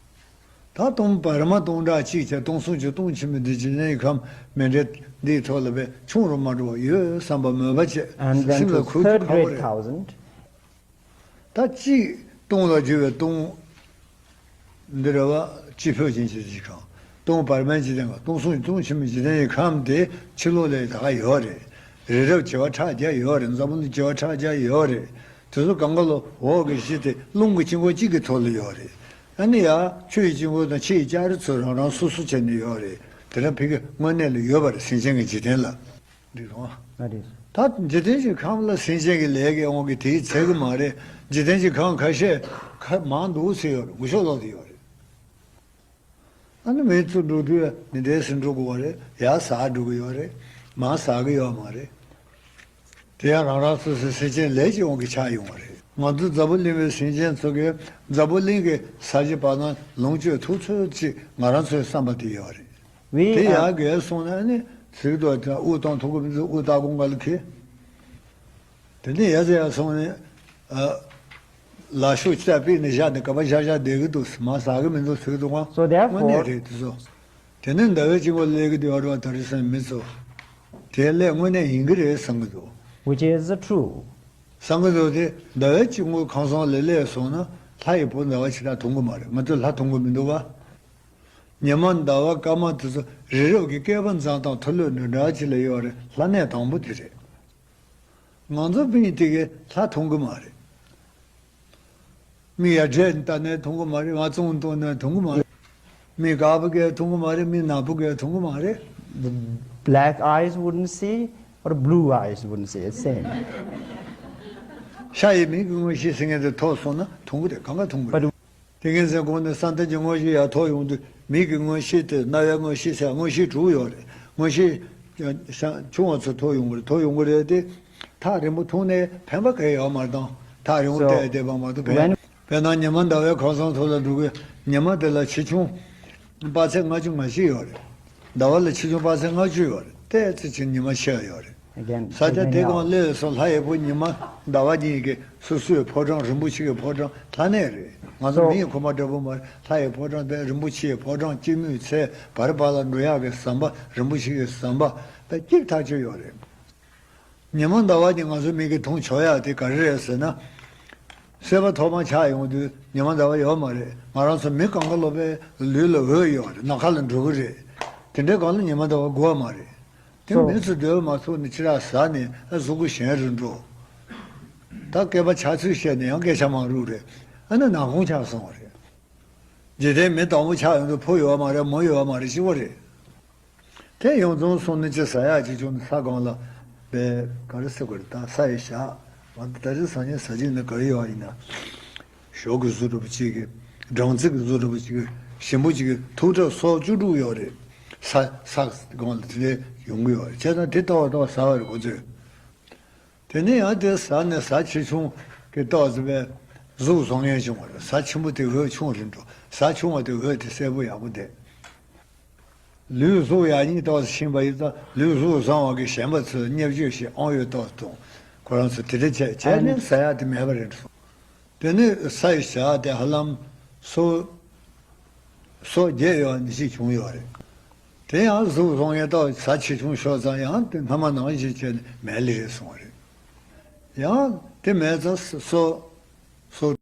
ད་སྟོང་བར་མ་སྟོང་ཕྲག་གཅིག་བྱས་སྟོང་གསུམ་གྱི་སྟོང་ཆེན་མོའི་འདི་ཇི་ནའི་ཁམས་མི་འདྲེ་འདིའི་ཐོག་ལ་བས་ཆུང་རུ་མ་འགྲོ་བ་ཡོད་བསམ་པ་མོས་པ་བྱས། And then སེམས་ལ་to ཁུར་དུ་ཁག་པོ་རེད། Thirty-eight thousand. ད་གཅིག་སྟོང་ལ་བརྗོད་པའི་སྟོང་། འདི་ར་བ་སྤྱི་ཕོད་ཅན་གྱི་གཅིག་གམ། སྟོང་བར་མའི་འཇིག་རྟེན་གང་སྟོང་གསུམ་གྱི་སྟོང་ཆེན་མོའི་འཇིག་རྟེན་གྱི་ཁམས་དེ་ཕྱི་ལོགས་ལ་ད་ག་ཡོད་རེད། རི་རབ་བྱེ་བ་ཕྲག་བརྒྱ་ཡོད་རེད། འཛམ་བུ་གླིང་བྱེ་བ་ཕྲག་བརྒྱ་ཡོད་རེད། དེ་ཚོ་གང་ག་ལོ་འོག་གི་གཞི་དེ་རླུང་གི་དཀྱིལ་འཁོར་གཅིག་གི་ཐོག་ལ་ཡོད་རེད། ཨ་ནི་ཡ་ཆུ་ཡི་དཀྱིལ་འཁོར་དང་ཕྱི་ཡི་ལྕགས་རི་ཚོ་རང་རང་སོ་སོ་བྱས་ནས་ཡོད་རེད། དེ་ར་ཕ་གི་དངོས་གནས་ལ་ཡོད་པ་རེད། སེམས་ཅན་གྱི་འཇིག་རྟེན་ལ། འགྲིག་སོང་། ཨ་རེད། ད་འཇིག་རྟེན་གྱི་ཁམས་ལ་སེམས་ཅན་གྱི་ལས་ཀྱི་དབང་གིས་དེའི་ཚད་ཀྱི་མ་རེད། འཇིག་རྟེན་གྱི་ཁམས་ཁ་ཤས་ཁ་མང་འདུག་ཟེར་ཡོད་རེད། འུ་ཤོག་ལོག་དེ་ཡོད་རེད། ཨ་ནི་མི་ཚོ་འགྲོ་དུས་འདི་འདྲའི་ཟིན་འགྲོ་དགོས་པ་རེད། ཡར་ཟག་འགྲོ་གི་ཡོད་རེད། མར་ཟག་གི་ཡོད་མ་རེད། དེ་ཡང་རང་རང་སོ་སོའི་སེམས་ཅན་ལས་ཀྱི་དབང་གིས་ཆགས་ཡོང་བ་རེད། ང་ཚོ་འཛམ་བུ་གླིང་པའི་སེམས་ཅན་ཚོ་གིས་འཛམ་བུ་གླིང་གི་ས་གཞི་བར་སྣང་ལོངས་སྤྱོད་ཐུབ་ཚོད་ཅིག་ང་རང་ཚོའི་བསམ་པ་དེ་ཡོད་རེད། We དེ are ཡར་བརྒལ་སོང་ན་ནི་ཟིག་ཏོ་དེ་དབུགས་གཏོང་ཐུབ་ཀྱི་མི་འདུག་དབུགས་ལྟ་དགོངས་ག་ལ་ཁེལ། དེ་ནས་ཡར་ཟེར་ཡར་སོང་ནས་ཨ། ལ་ཤུགས་ཆེ་པིག་ནས་བཞག་ནས་ག་པ་བཞག་བཞག་བསྡད་ཀྱི་འདུག་མ་ཟག་གི་མི་འདུག་ཟེར་གྱི་འདུག་ག So དངོས་གནས་therefore རེད་དེ་ཚོ། དེ་ནས་ཟླ་བའི་དཀྱིལ་འཁོར་སླེབས་ཀྱི་འདུག་ཨ་རུ་བ་དྷ་རི་སའི་མི་ཚོ། དེ་སླེབས་དངོས་གནས་ཡིན་གྱི་རེད་བསམ་གྱི་འདུག which is true. བསམ་གྱི་འདུག་དེ་ཟླ་བའི་དཀྱིལ་འཁོར་ཁང་གསང་ལས་སླེབས་སོང་ན་ལྷ་ཡི་བུ་ཟླ་བ་ཇི་ལྟར་མཐོང་གི་མ་རེད། ང་ཚོས་ལྷ་མཐོང་གི་མི་འདུག་ག་ཉི་མ་ཟླ་བ་སྐར་མ་དེ་ཚོ་རི་རབ་ཀྱི་བསྐལ་པ་འཛིན་སྟངས་མཐོ་ལོས་ནོར་འདྲ་ཅིག་ལ་ཡོད་རེད། ལྷ་གནས་དང་པོ་དེ་རེད། ང་ཚོ་ཕིང་དེ་གའི་ལྷ་མཐོང་གི་མ་རེད། མི་ཡ་བྲལ་ལྟ་ནས་མཐོང་གི་མ་རེད། ང་ཙོང་མཐོང་ནས་མཐོང་གི་མ་རེད། མི་དཀར་པོ་གས་མཐོང་གི་མ་རེད། མི་ནག་པོ་གས་མཐོང་གི་མ་རེད། The black eyes wouldn't see, or blue eyes wouldn't see, it's same. ཤ་ཡི་མིག་གི་མངོན་ཤེས་ཟེར་མཁན་དེ་ཐོབ་སོང་ན་མཐོང་གི་རེད། གང་ག་མཐོང་གི་རེད། དེ་ངས་ཟེར་གོང་ནས་བསམ་གཏན་གྱི་མངོན་ཤེས་ཡར་ཐོབ་ཡོང་དུས་མིག་གི་མངོན་ཤེས་དེ་རྣ་བའི་མངོན་ཤེས་ཟེར་མངོན་ཤེས་དྲུག་ཡོད་རེད། མངོན་ཤེས་ཆུང་བ་ཚོ་ཐོབ་ཡོང་གི་རེད། ཐོབ་ཡོང་གི་རེད་དེ། ཐག་རིང་པོ་མཐོང་ནས་ཕན་པ་གང་ཡང་ཡོད་མ་རེད་དང་། ཐག་རིང་པོ་བལྟས་བསྡད་པ་མ་གཏོགས་ཕན། དཔེར་ན་ཉི་མ་ཟླ་བའི་ཁ་སང་ཐོག་ལ་འགྲོ་གི་ཉི་མ་དེ་ལ་ཆེ་ཆུང་དཔག་ཚད་ལྔ་བཅུ་ང་བཞི་ཡོད་རེད། ཟླ་བ་ལ་ཆེ་ཆུང་དཔག་ཚད་ལྔ་བཅུ་ཡོད་རེད། ཏོག་ཙམ་ཅིག་ཉི་མ་ཆེ་བ་ཡོད་རེད། Again, ས་ཆ་དེ་གང་སླེབས་སོང་ལྷ་ཡི་བུ་ཉི་མ་ཟླ་བ་གཉིས་ཀྱི་སོ་སོའི་ཕོ་བྲང་རིན་པོ་ཆེ་གི་ཕོ་བྲང་ལྷ་གནས་རེད། ང་ཚོ་མི་ཡི་ཁོ་མ་འདྲ་པོ་མ་རེད། ལྷ་ཡི་ཕོ་བྲང་དེ་རིན་པོ་ཆེའི་ཕོ་བྲང་སྐྱེད་མོས་ཚལ་བར་བར་ལ་འགྲོ་ཡག་གི་ཟམ་པ་རིན་པོ་ཆེ་གི་ཟམ་པ་དེ་སྐྱིད་ཐག་ཆོད་ཡོད་རེད། ཉི་མ་ཟླ་བ་གཉིས་ང་ཚོ་མིག་གིས་མཐོང་ཆོག་ཡག་དེ་ག་རེ་རེད་ཟེར་ན། སྲེད་པ་ཐོག་མ་ཆགས་ཡོང་དུས་ཉི་མ་ཟླ་བ་ཡོད་མ་རེད། ང་རང་ཚོ་མི་གང་ག་ལོ་པའི་ལུས་ལ་འོད་ཡོད་རེད། ནམ་མཁའ་ལ་འགྲོ་གི་རེད། དེ་འདྲའི་སྒང་ལ་ཉི་མ་ཟླ་བ་དགོས་མ་རེད། དེ་So མི་ཚོ་སྡོད་མ་ཐུབ་ནས་ཅི་ར་ཟ་ནས་ཨ་གཟུགས་པོ་ཞན་རུ་འགྲོ། ད་སྐེད་པ་ཆག་ཚུལ་བཤད་ནས་ཡང་སྐད་ཆ་མང་རུ་རེད། ཨ་ནི་ནག་ཁུང་ཆགས་སོང་བ་རེད། འཇིག་རྟེན་མི་དང་པོ་ཆགས་ཡོང་དུས་ཕོ་ཡོད་མ་རེད། མོ་ཡོད་མ་རེད། གཅིག་པོ་རེད། དེ་ཡོངས་རྫོགས་སོང་ནས་ཅི་ཟ་ཡག་ཅིག་བྱུང་ནས་ས་སྒང་ལ་བས་ག་རེ་ཟེར་དགོས་རེད། ད་ས་ཡི་ཞག་ང་ད་རེས་སང་ཉིན་ཟ་ཅིག་ནི་ག་རེ་ཡོད་ཡིན་ན། ཞོ་གི་གཟུགས་འདྲ་པོ་གཅིག་གི་སྦྲང་རྩི་གི་གཟུགས་འདྲ་པོ་གཅིག་གི་ཞིམ་པོ་གཅིག་གི་ཐུག་ཁྲག་སོགས་བཅུ་དྲུག་ཡོད་རེད། ས་ས་སྒང་ལ་དེ་འདྲ་ཡོང་གི་ཡོད་རེད། བྱས་ཙང་དེ་ལྟ་བ་ལྟ་བ་ཟ་བ་རེད་ཁོ་ཚོས། དེ་ནས་ཡང་དེ་ཟ་ནས་ཟ་ཆེ་ཆུང་གི་ཏོག་ཙམ་པའི་གཟུགས་བཟང་ངན་བྱུང་བ་རེད། ཟ་ཆེན་པོ་དེ་འོད་ཆུང་རིང་འགྲོ། ཟ་ཆུང་བ་དེ་འོད་དེ་གསལ་པོ་ཡག་པོ་བསྡད། ལུས་གཟུགས་ཡག་ཉིད་ཏོག་ཙམ་ཕྱིན་པ་ཡིན་ཙང་ལུས་གཟུགས་བཟང་བ་གི་ཞེན་པ་ཚོས་བརྙས་བཅོས་ཤིག་ཨང་ཡོད་ཏོག་ཙམ་གཏོང་། ཁོ་རང་ཚོ་དེ་འདྲ་བྱས་བྱས་ནས་ཟ་ཡག་དེ་མེད་པ་རེད་འདུག་དེ་ནས་ས་ཡི་བྱ་དེ་ཧ་ལམ་སོ་སོ་བརྒྱད་ཡོད་ནི་ཞིག་བྱུང་ཡོད་རེད། དེ་ཡང་གཟུགས་བཟང་ཡས་ཏོག་ཙམ་ཆེ་ཆུང་ཤོར་ཙང་ཡང་དེ་སྔ་མ་ནང་བཞིན་བྱས་ནས་མེད་ལེ་སོང་བ་རེད། ཡང་དེ་མེད་ཙང་སོ་སོ།